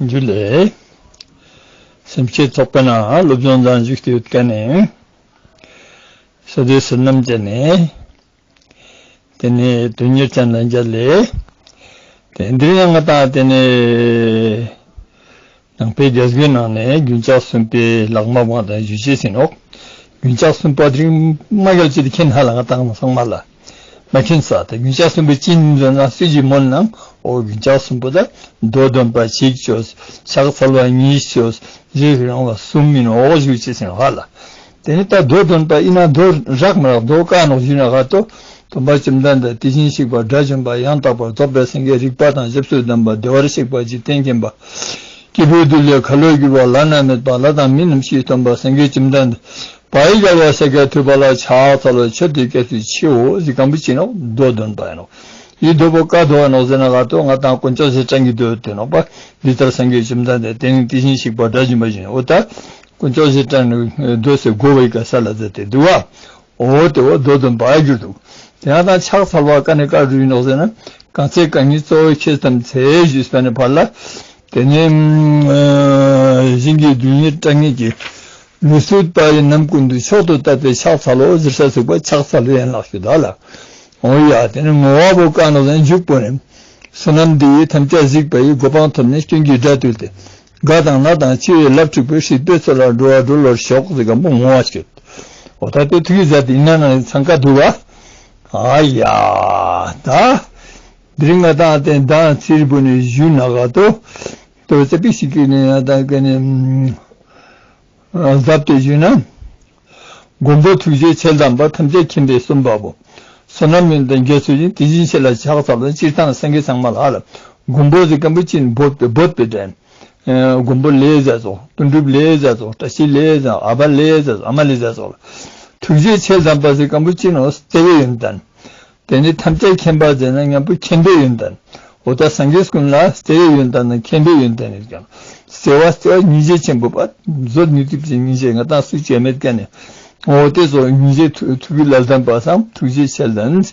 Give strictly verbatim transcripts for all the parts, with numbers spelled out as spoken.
ཇུ་ལེ། སེམས་བསྐྱེད་ཚོགས་པའི་ནང་སློབ་སྦྱོང་དང་བཞུགས་ཏེ་ཡོད་མཁན་ནི་ས་དེ་བསོད་ནམས་ཅན་ནི། དེ་ནས་དོན་གཉེར་ཅན་ལ་མཇལ་ལེ། དེ་འདིར་ཡང་ང་དང་དེ་ནས་ནང་པའི་རྒྱལ་སྒོའི་ནང་ནས་རྒྱུན་ཆགས་གསུམ་པའི་ལྷག་མ་མ་དང་ཞུ་ཅེས་ཡིན་ནོག། རྒྱུན་ཆགས་གསུམ་པ་དེ་རིང་མ་གལ་ཆེ་དེ་མཁྱེན་ཧ་ལ་ང་དང་ཚང་མ་ལ། མ་མཁྱེན་ས་དེ་རྒྱུན་ཆགས་གསུམ་པའི་ཅི་ཡིན་ཟེར་ན་སུ་ཞིག་མོལ་ནང་འོ་རྒྱུན་ཆགས་གསུམ་པོ་ད་མདོ་འདོན་པ་གཅིག་ཅོས། ཕྱག་འཚལ་བ་གཉིས་ཅོས། རིགས་རང་བ་གསུམ་ཡིན་ནོག་ཞུ་ཅེས་ཡིན་ཧ་ལ། དེ་ནི་ད་མདོ་འདོན་པ་ཡིན་ན་མདོ་རག་མ་རག་མདོ་བཀའ་ནོག་ཞུ་ན་ག་ཏོ། སྟོན་པ་བཅོམ་ལྡན་འདས་དེ་བཞིན་གཤེགས་པ་དགྲ་བཅོམ་པ་ཡང་དག་པར་རྫོགས་པའི་སངས་རྒྱས་རིག་པ་དང་ཞབས་སུ་ལྡན་པ་བདེ་བར་གཤེགས་པ་འཇིག་རྟེན་མཁྱེན་པ། སྐྱེས་བུ་འདི་ལས་ཁ་ལོ་སྒྱུར་བ་བླ་ན་མེད་པ་ལྷ་དང་མི་རྣམས་ཀྱིས་སྟོན་པ་སངས་རྒྱས་བཅོམ་ལྡན་འདས་བ་ཡི་རྒྱལ་བ་ཤཱཀྱ་ཐུབ་པ་ལ་ཕྱག་འཚལ་ལོ་མཆོད་དེ་སྐྱབས་སུ་མཆིའོ་ཟེར་མཁན་པོ་ཅི་ནོག་མདོ་འདོན་པ་ཡིན་ནོག། ཡི་མདོ་པོ་བཀའ་མདོ་ནོག་ཟེར་ན་ག་ཏོ་ང་དང་དཀོན་མཆོག་རྗེས་དྲན་གྱི་མདོ་དེ་ནོག་པ། འདི་ལྟར་སངས་རྒྱས་བཅོམ་ལྡན་འདས་དེ་ནི་དེ་བཞིན་གཤེགས་པ་དགྲ་བཅོམ་པ་བཞིན་འོ་ད། དཀོན་མཆོག་རྗེས་དྲན་མདོ་ཟེར་གོ་བའི་ག་ས་ལ་ཟེར་ཏེ་འདུག་བ། འོ་དེ་འོ་མདོ་འདོན་པ་གྱུར་འདུག། དེ་ཡང་དང་ཕྱག་འཚལ་བ་ཀ་ནས་བཀའ་སྒྲུབ་ཡིན་ནོག་ཟེར་ན། གང་ཚེ་རྐང་གཉིས་གཙོ་བོ་ཁྱེད་བལྟམས་ཚེ་ཞུས་པ་ནས་ཕར་ལ། དེ་ནས་ཨ་ཞིང་གི་རྡུལ་སྙེད་གྲངས་ངེས་ཀྱི། ལུས་སྲུད་པ་ཡི་རྣམ་ཀུན་ཏུ། མཆོག་ཏུ་དད་པས་ཕྱག་འཚལ་ལོ། ཟེར་ས་ཚུགས་པ་ཕྱག་འཚལ་ལོ་ཡན་ལག་ཞུ་ད་ལ། འོ་ཡ་དེ་ནས་བསྔོ་བ་པོ་བཀའ་ནོག་ཟེར་ན་འཇུག་པོ་ནས། བསོད་ནམས་འདི་ཡིས་ཐམས་ཅད་གཟིགས་པ་ཡི། གོ་འཕང་ཐོབ་ནས་སྐྱོན་གྱི་དགྲ་བཏུལ་ཏེ། དགའ་དང་ན་དང་འཆི་བའི་རླབས་འཁྲུགས་པའི། སྲིད་པའི་མཚོ་ལས་འགྲོ་བ་སྒྲོལ་བར་ཤོག་ཟེར་མཁན་པོ་བསྔོ་བ་ཞིག་ཡོད། འོ་ད་དེ་ཐུགས་ཀྱི་མཛད་དེ་ཡིན་ན་ན་ཚང་ཀ་འདུག་བ། ཨ་ཡ། ད། འདིར་ང་དང་དེ་མདང་ཚིར་བུ་ནས་ཞུ་ན་ག་ཏོ། ཏོ་ཙེ་པི་ཞིག་གི་ནས་ང་དང་གི་ནས། ཟབ་སྟེ་ཞུས་ན། མགོན་པོ་ཐུགས་རྗེ་ཆེ་དམ་པ། ཐམས་ཅད་མཁྱེན་པའི་གསུམ་པ་པོ། བསོད་ནམས་ཡོན་ཏན་རྒྱ་མཚོ་བཞིན། དེ་བཞིན་གཤེགས་ལ་ཕྱག་འཚལ་ལོ། སྤྱིར་བཏང་སངས་རྒྱས་ཚང་མ་ལ་ཧ་ལ། མགོན་པོ་ཟེར་མཁན་པོ་ཅི་ནོག་འབོད་པའི་འབོད་པའི་སྒྲ། མགོན་པོ་ལེ་ཟེར་ཙོགས། དོན་གྲུབ་ལེ་ཟེར་ཙོགས། བཀྲ་ཤིས་ལེ་ཟེར། ཨ་ཕ་ལེ་ཟེར་ཙོགས། ཨ་མ་ལེ་ཟེར་ཙོགས་ལ། ཐུགས་རྗེ་ཆེ་དམ་པ་ཟེར་མཁན་པོ་ཅི་ནོག་བརྩེ་བའི་ཡོན་ཏན། དེ་ནི་ཐམས་ཅད་མཁྱེན་པ་ཟེར་ན་མཉམ་པོ་མཁྱེན་པའི་ཡོན་ཏན། འོ་ད་སངས་རྒྱས་ཀུན་ལ་བརྩེ་བའི་ཡོན་ཏན་ནི་མཁྱེན་པའི་ཡོན་ཏན་ཡོད་ཀྱང་། བརྩེ་བ་བརྩེ་བ་སྙིང་རྗེ་ཆེན་པོ་པ། བཟོད་མི་ཐུབ་ཅིང་སྙིང་རྗེ་ང་དང་སུ་བྱེད་མེད་ཀྱང་ནི། འོ་དེ་ཚོ་སྙིང་རྗེ་ཐུགས་ཀྱི་ལ་ལྡན་པ་སང་ཐུགས་རྗེ་ཆེ་ལྡན།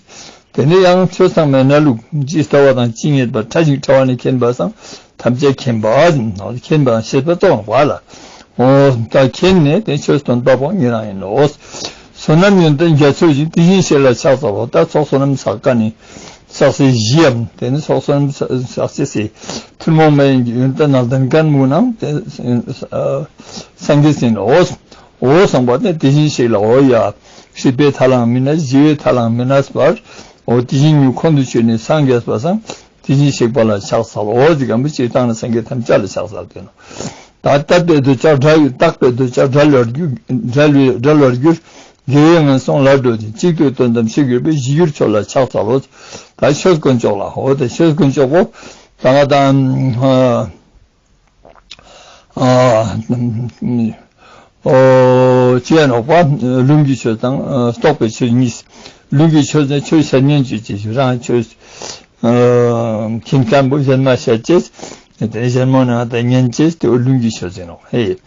དེ་ནི་ཡང་ཆོས་ཚང་མའི་གནས་ལུགས་ཇི་ལྟ་བ་དང་ཇི་སྙེད་པ་ཕྲ་ཞིང་ཕྲ་བ་ནི་མཁྱེན་པ་སང་། ཐམས་ཅད་མཁྱེན་པ་ཟེར་ནོག། མཁྱེན་པ་ཞེས་པ་རྟོགས་པ་ལ། འོ་ད་མཁྱེན་ནས་དེ་ཆོས་སྟོན་པ་པོ་ཉེ་རང་ཡིན་ནོག། བསོད་ནམས་ཡོན་ཏན་རྒྱ་མཚོ་བཞིན། དེ་བཞིན་གཤེགས་ལ་ཕྱག་འཚལ་ལོ། ད་ཚོགས་བསོད་ནམས་བསགས་མཁན་ནི་བསགས་སའི་གཞིའམ་དེ་ནི་ཚོགས་བསོད་ནམས་བསགས་སའི་ཐུན་མོང་མ་ཡིན་གྱི་ཡོན་ཏན་ནང་ལྡན་མཁན་མོ་ནང་དེ་སངས་རྒྱས་ཡིན་ནོག། འོ་གསུངས་པ་དེ་དེ་བཞིན་གཤེགས་ལ་འོ་ཡ། སྲིད་པའི་ཐར་ལའང་མི་གནས། ཞི་བའི་མཐའ་ལའང་མི་གནས་པར། འོ་དེ་བཞིན་ཉིད་ཁོང་དུ་ཆུད་ནས་སངས་རྒྱས་པ་སང་། དེ་བཞིན་གཤེགས་པ་ལ་ཕྱག་འཚལ་ལོ་ཟེར་མཁན་པོ་སྤྱིར་བཏང་ནི་སངས་རྒྱས་ཐམས་ཅད་ལ་ཕྱག་འཚལ་ཏེ་ནོག། ད་དད་པས་འདོད་ཆགས་བྲལ་བའི་བརྟགས་པས་འདོད་ཆགས་བྲལ་བར་འགྱུར། བྲལ་བའི་བྲལ་བར་འགྱུར། དགེ་བས་ངན་སོང་ལ་སྒྲོལ་ཅིང་། གཅིག་ཏུ་དོན་དམ་ཤེས་གྱུར་པའི། ཞི་གྱུར་མཆོག་ལ་ཕྱག་འཚལ་ལོ། ད་ཆོས་དཀོན་མཆོག་ལ་འོ་ད་ཆོས་དཀོན་མཆོག་པོ་ད་ང་དང་། ཨ། ཨོ། ཅི་ཡང་ནོག་པ། ལུང་གི་ཆོས་དང་། ཨ། རྟོགས་པའི་ཆོས་གཉིས། ལུང་གི་ཆོས་ནི་ཆོས་བཤད་ཉན་ཅེས་ཅེས་རང་ཆོས། ཨ། མཁྱེན་མཁན་པོ་གཞན་མ་བཤད་ཅེས། དེ་གཞན་མོ་ནང་དེ་ཉན་ཅེས་དེ་ལུང་གི་ཆོས་ཟེར་ནོག། ཧེ།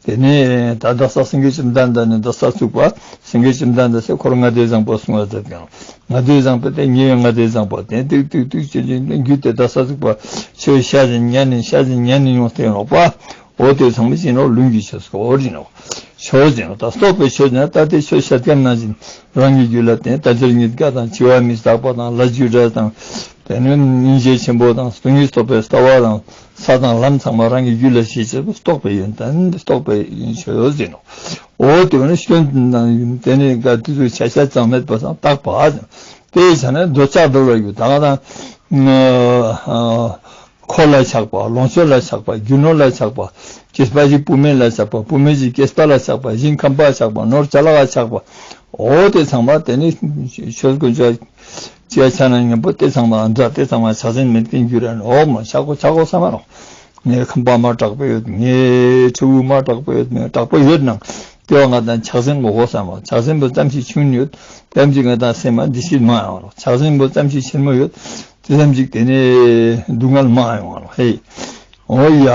དེ་ནས་ད་བདག་ས་སངས་རྒྱས་བཅོམ་ལྡན་འདས་ནི་བདག་ས་ཚུགས་པ། སངས་རྒྱས་བཅོམ་ལྡན་འདས་སེ་འཁོར་ལྔ་སྡེ་བཟང་པོ་གསུང་བ་མཛད་ཀྱང་། ལྔ་སྡེ་བཟང་པོ་དེ་ཉེ་བའི་ལྔ་སྡེ་བཟང་པོ་དེ་ཏིག་ཏིག་ཏིག་ཅེས་བརྒྱུད་དེ་བདག་ས་ཚུགས་པ་ཆོས་བཤད་ཟིན་ཉན་ནི་བཤད་ཟིན་ཉན་ནི་ཡོང་སྟེ་ཡོང་ནོག་པ། འོ་དེ་ཚང་མ་ཅི་ནོག། ལུང་གི་ཆོས་སོ་འོ་རི་ནོག། ཆོས་ཟེར་ནོག། ད་རྟོགས་པའི་ཆོས་ཟེར་ན་ད་དེ་ཆོས་བཤད་མཁན་ནང་བཞིན་རང་གི་རྒྱུད་ལ་བརྟེན་ད་ཇར་ཉིད་དགའ་དང་འཆི་བ་མི་རྟག་པ་དང་ལས་རྒྱུ་འབྲས་དང་། དེ་ནས་སྙིང་རྗེ་ཆེན་པོ་དང་སྟོང་ཉིད་རྟོགས་པའི་ལྟ་བ་དང་ས་དང་ལམ་ཚང་མ་རང་གི་རྒྱུད་ལ་ཤེས་བྱེད་པ་རྟོགས་པའི་ཡོན་ཏན་རྟོགས་པའི་ཡོན་ཆོས་ཟེར་ནོག། འོ་དེ་བས་ན་སྐྱོན་དང་དེ་ནས་ག་དེ་ཚོ་ཆ་ཤས་ཙམ་མེད་པ་སང་དག་པ་ཟེར་ནོག། དེ་བྱས་ན་འདོད་ཆགས་བྲལ་བར་འགྱུར། ད་ག་དང་། འཁོར་ལ་ཆགས་པ། ལོངས་སྤྱོད་ལ་ཆགས་པ། རྒྱུ་ནོར་ལ་ཆགས་པ། སྐྱེས་པ་ཞིག་བུད་མེད་ལ་ཆགས་པ། བུད་མེད་ཞིག་སྐྱེས་པ་ལ་ཆགས་པ། ཞིང་ཁམས་པ་ཆགས་པ། ནོར་ཅ་ལག་ལ་ཆགས་པ། འོ་དེ་ཚང་མ་དེ་ནི་ཆོས་དཀོན་མཆོག་ཅི་ཡ་ཆ་ན་མཉམ་པོ་དེ་ཚང་མ་འདྲ། དེ་ཚང་མ་ཆགས་ཟིན་མེད་མཁན་རྒྱུ་རེད། འོ་མ་ཆགས་གོ་ཆགས་གོ་ས་མ་རོགས། ངའི་ཁམས་པ་མ་དྲག་པོ་ཡོད། ངའི་ཕྲུ་གུ་མ་དྲག་པོ་ཡོད། ངའི་དྲག་པོ་ཡོད་ནང་དེ་བ་ང་དང་ཆགས་ཟིན་མ་གོ་ས་མ། ཆགས་ཟིན་པོ་ཙམ་ཞིག་ཆུང་ཡོད། ཙམ་ཞིག་ང་དང་སེམས་མ་འདི་ཤིད་མ་ཡོང་རོགས། ཆགས་ཟིན་པོ་ཙམ་ཞིག་ཆེན་མོ་ཡོད། དེ་ཙམ་ཞིག་དེ་ནས་སྡུག་བསྔལ་མ་ཡོང་རོགས། ཧེ། འོ་ཡ།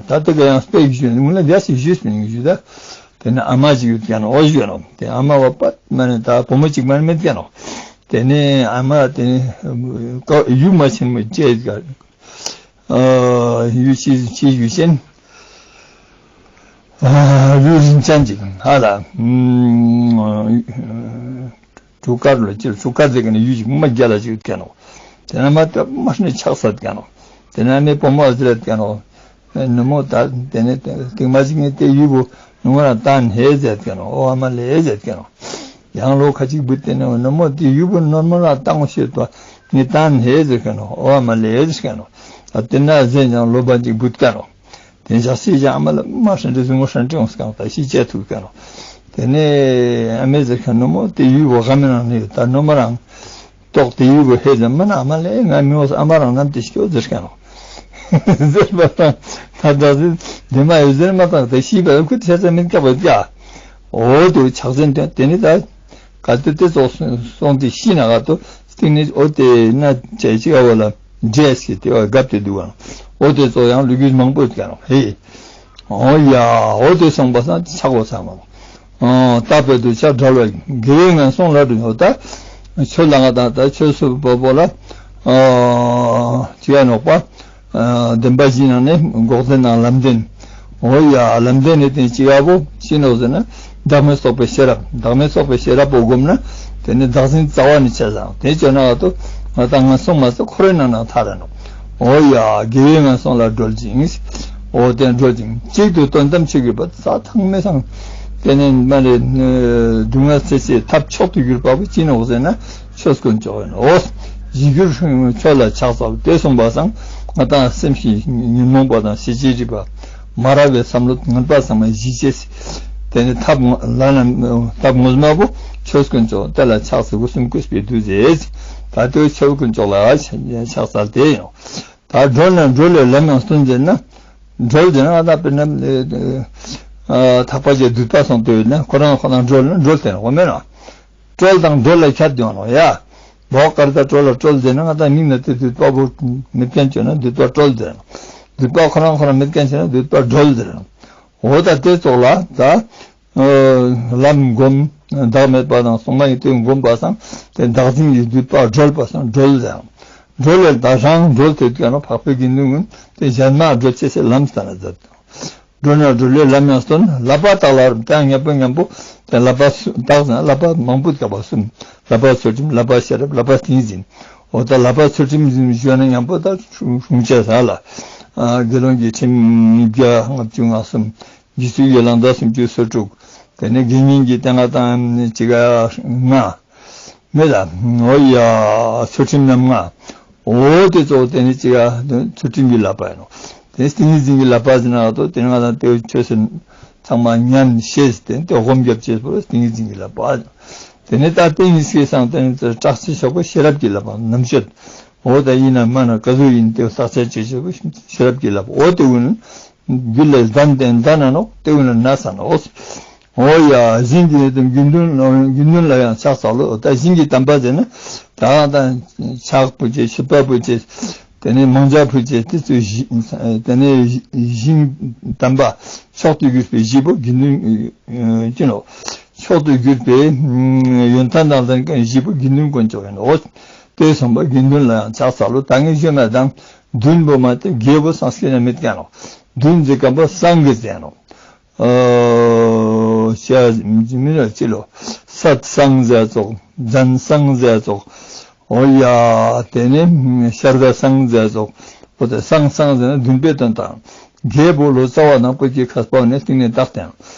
ད་དེ་ག་ཡང་སྤེ་ཞུ་ནི་ལ་རྒྱ་སི་ཞུས་པའི་ཞུ་ད། དེ་ནས་ཨ་མ་ཞིག་ཡོད་ཀྱང་འོ་ཞུ་ནོག། དེ་ཨ་མ་བ་པད་མ་ནི་ད་བུ་མོ་གཅིག་མ་ནི་མེད་ཀྱང་ནོག། དེ་ནས་ཨ་མ་དེ་ནས་ཡུམ་མ་ཆེན་མོ་བཅས་ཀ་ཨ་ཡུལ་ཅི་ཅི་ཡུལ་ཅན། ཨ་ལུས་རིན་ཅན་ཅིག་ཧ་ལ། ཨུམ། གྲུ་དཀར་ལ་ཅི་གྲུ་དཀར་ཟེར་མཁན་ནི་ཡུལ་ཅིག་མ་རྒྱལ་ལ་ཅིག་ཡོད་མཁན་ནོག། དེ་ན་མ་ཏ་མ་ནི་ཆགས་ས་མཁན་ནོག། དེ་ན་མི་བུ་མོ་ཟེར་མཁན་ནོག། ནུ་མོ་ད་དེ་ནས་སྟིང་མ་ཅིག་ནས་དེ་ཡུལ་བོ་ནུ་མོ་རང་བཏང་ཧེ་ཟེར་མཁན་ནོག། ཨོ་ཨ་མ་ལེ་ཟེར་མཁན་ནོག། ཡང་ལོ་ཁ་ཅིག་བུད་དེ་ནས་ནུ་མོ་དེ་ཡུལ་བོ་ནོར་མོ་རང་བཏང་ཤེས་ཏོ་ངས་བཏང་ཧེ་ཟེར་མཁན་ནོག། ཨོ་ཨ་མ་ལེ་ཟེར་མཁན་ནོག། ད་དེ་ན་ཟེར་ཡང་ལོ་པ་ཅིག་བུད་མཁན་ནོག། དེ་ཞག་སྲིད་ཀྱང་ཨ་མ་ལ་མ་ཧྲན་ཏེ་ཟུག་མོ་ཧྲན་ཏེ་འོང་སྐང་ད་ཤི་ཅེས་ཐུག་མཁན་ནོག། དེ་ནས་ཨ་མས་ཟེར་མཁན་ནུ་མོ་དེ་ཡུལ་བོ་ག་མེ་ནང་ནས་ཡོད་ད་ནུ་མོ་རང་ཏོག་དེ་ཡུལ་བོ་ཧེ་ཟེར་མ་ན་ཨ་མ་ལེ་ང་མི་འོང་ཨ་མ་རང་ནམ་དེ་སྐྱོ་ཟེར་མཁན་ནོག། ཟེར་བ་དང་ད་ད་ཟེར་དེ་མ་ཡོད་ཟེར་མ་དང་དེ་ཤི་བ་ཁུ་ཆ་ས་མིན་སྐྱག་པ་ཀྱ། འོ་དེ་ཆགས་ཟེར་དེ་དེ་ནི་ད་ག་དེ་དེ་ཙོགས་སོང་དེ་ཤི་ན་ག་དོ་སྟིང་ནི་འོ་དེ་ན་ཅེ་ཅི་ག་བོ་ལ་འདྲེས་ཀྱི་དེ་བ་གབ་དེ་འདུག་བ། འོ་དེ་ཙོགས་ཡང་ལུས་རྒྱུ་མང་པོ་ཡོད་ཀྱང་ཧེ། འོ་ཡ་འོ་དེ་སོང་པ་སང་ཆག་པོ་ཚང་མ། ཨོ་ད་བོད་དུ་ཆ་འགྲོ་བའི་དགེ་བའི་ངན་སོང་ལ་འགྲོ་ཡོད་ད། ཆོས་ལ་ང་དང་ད་ཆོས་སུ་བོ་བོ་ལ་ཨོ་ཅི་ཡ་ནོག་པ། ཨ་བདེན་པ་བཞི་ནང་ནས་འགོག་བདེན་དང་ལམ་བདེན། འོ་ཡ་ལམ་བདེན་ནི་དེ་ཅི་ཡ་བོ་ཅི་ནོག་ཟེར་ན་བདག་མེད་རྟོགས་པའི་ཤེས་རབ། བདག་མེད་རྟོགས་པའི་ཤེས་རབ་པོ་བསྒོམ་ན་དེ་ནི་བདག་འཛིན་རྩ་བ་ནས་ཆད་ཟང་དེ་བཅོས་ན་ག་དོ་ང་དང་ངན་སོང་མ་ཟད་འཁོར་བའི་ནང་ན་ཐར་ར་ནོག། འོ་ཡ་དགེ་བའི་ངན་སོང་ལ་སྒྲོལ་ཅིང་། འོ་དེ་སྒྲོལ་ཅིང་གཅིག་ཏུ་དོན་དམ་ཆོས་ཀྱི་བུ་ས་ཐང་མེ་སང་། དེ་ནས་མ་རེད། སྡུག་བསྔལ་སེལ་སའི་ཐབས་མཆོག་ཏུ་གྱུར་པ་བོ་ཅི་ནོག་ཟེར་ན་ཆོས་དཀོན་མཆོག་ཡིན་ནོག། འོ་ཞི་གྱུར་ཆོས་ལ་ཕྱག་འཚལ་ལོ། དེ་གསུངས་པ་སང་ང་དང་སེམས་ཤིང་ཉོན་མོངས་པ་དང་ཤེས་བྱའི་སྒྲིབ་པ་མ་ར་བའི་བསམ་བློ་ངན་པ་ཚང་མ་ཞི་ཅེས། དེ་ནས་ཐབས་ལ་ན་ཐབས་ངོ་མ་བོ་ཆོས་དཀོན་མཆོག་དེ་ལ་ཕྱག་འཚལ་དགུ་གསུམ་བཀོད་པའི་བདུད་རྩི། ད་དེ་ཆོས་དཀོན་མཆོག་ལ་ཕྱག་འཚལ་ཏེ་ཡང་། ད་སྒྲོལ་ན་སྒྲོལ་བའི་ལམ་ཡང་སྟོན་ཟེར་ན། སྒྲོལ་ཟེར་ན་ང་དང་དཔེར་ན་ཨ་ཐག་པ་ཅན་སྡུད་པ་སོང་དུས་ན་ཁོ་རང་ཁོ་རང་སྒྲོལ་ན་སྒྲོལ་ཏེ་ན་འོ་མེད་ན། སྒྲོལ་དང་སྒྲོལ་ལ་ཁྱད་ཡོང་ནོག་ཡ། བོག་དཀར་ད་སྒྲོལ་ལ་སྒྲོལ་ཟེར་ན་ང་དང་མིང་ན་དེ་སྡུད་པ་བོ་མེད་མཁན་བཅོས་ན་སྡུད་པ་སྒྲོལ་ཟེར་ན། སྡུད་པ་ཁོ་རང་ཁོ་རང་མེད་མཁན་བཅོས་ན་སྡུད་པ་སྒྲོལ་ཟེར་ན། འོ་ད་དེ་ཙོགས་ལ་ད། ལམ་སྒོམ། བདག་མེད་པ་དང་གསུང་མ་ཡིན་དེ་སྒོམ་པ་སང་དེ་བདག་འཛིན་གྱི་སྡུད་པ་སྒྲོལ་བ་སང་སྒྲོལ་ཟེར། སྒྲོལ་ལ་ད་རང་སྒྲོལ་དེ་དུས་ན་འཕགས་པའི་དགེ་འདུན་ཀུན་དེ་གཞན་མ་སྒྲོལ་ཅེས་སི་ལམ་སྟན་ན་མཛད། སྒྲོལ་ན་སྒྲོལ་བའི་ལམ་ཡང་སྟོན། བསླབ་པ་དག་ལ་ད་མཉམ་པོ་མཉམ་པོ་དེ་བསླབ་པ་དག་ཟེར་ན་བསླབ་པ་མང་པོ་བསླབ་པ་གསུམ། བསླབ་པ་ཚུལ་ཁྲིམས་བསླབ་པ་ཤེས་རབ་བསླབ་པ་ཏིང་འཛིན། འོ་ད་བསླབ་པ་ཚུལ་ཁྲིམས་ཞུ་ན་མཉམ་པོ་ད་སྲུང་བྱ་ས་ལ། དགེ་སློང་གི་ཁྲིམས་ཉིས་བརྒྱ་ལྔ་བཅུ་ང་གསུམ། རྗེས་སུ་ཡི་རང་ཟླ་སུམ་ཅུ་སོ་དྲུག། དེ་ནས་དགེ་བསྙེན་གྱི་སྟེང་ང་དང་ཅི་ག་ལྔ། མེད་ལ། འོ་ཡ་ཚུལ་ཁྲིམས་རྣམ་ལྔ། འོ་དེ་ཙོགས་དེ་ནས་ཅི་ག་ཚུལ་ཁྲིམས་ཀྱི་བསླབ་པ་ཡིན་ནོག། དེ་ནས་ཏིང་ངེ་འཛིན་གྱི་བསླབ་པ་ཟེར་ན་ཏོ་དེ་ནས་ང་དང་དེ་ཆོས་སེམས་ཚང་མ་ཉམས་ཤེས་དེ་ནས་དེ་སྒོམ་རྒྱབ་ཅེས་པོ་ཏིང་ངེ་འཛིན་གྱི་བསླབ་པ། དེ་ནས་ད་དེ་གཉིས་ཀའི་སང་དེ་ནས་དྲག་ཤུལ་ཤོག་པོ་ཤེས་རབ་ཀྱི་བསླབ་པ་རྣམ་དཔྱོད། འོ་ད་ཡིན་ན་མ་ན་ག་ཟུག་ཡིན་དེ་བརྟག་དཔྱད་བྱེད་ཅེས་པོ་ཤེས་རབ་ཀྱི་བསླབ་པ་འོ་དེ་ཀུན། རྒྱུད་ལ་ལྡན་ཏེ་ལྡན་ན་ནོག། དེ་ཀུན་ལ་ན་ས་ནོག། འོ་ཡ་ཞིང་གི་དགེ་འདུན་དགེ་འདུན་ལ་ཡང་ཕྱག་འཚལ་ལོ། ད་ཞིང་གི་དམ་པ་ཟེར་ན་ད་ད་ཕྱག་ཕུལ་ཅེས་མཆོད་པ་ཕུལ་ཅེས་དེ་ནས་མང་ཇ་ཕུལ་ཅེས་དེ་ཚོའི་གཞི་དེ་ནས་ཞིང་དམ་པ་མཆོག་ཏུ་གྱུར་པའི་གཞི་པོ་དགེ་འདུན་ཅི་ནོག། མཆོག་ཏུ་གྱུར་པའི་ཡོན་ཏན་དང་ལྡན་མཁན་གཞི་པོ་དགེ་འདུན་དཀོན་མཆོག་ཡིན་ནོག། དེ་གསུངས་པ་དགེ་འདུན་ལ་ཡང་ཕྱག་འཚལ་ལོ། ད་ངས་ཞུས་ན་དང་བདུན་པོ་མ་དེ་བརྒྱད་པོ་སང་སྐྱེ་ན་མེད་མཁན་ནོག། བདུན་ཟེར་མཁན་པོ་སངས་རྒྱས་ཟེར་ནོག། ཨོ་ཤ་མི་ལ་ཅི་ལོ། སད་སངས་ཟེར་ཙོགས། ཛན་སངས་ཟེར་ཙོགས། འོ་ཡ་དེ་ནས་ཤར་དྷ་སངས་ཟེར་ཙོགས། འོ་དེ་སངས་སངས་ཟེར་ན་བདུན་པའི་དོན་དང་། བརྒྱད་པོ་ལོ་ཙཱ་བ་དང་པོ་ཀྱི་མཁས་པ་ནས་སྟིང་ནས་བཏགས་ཏེ།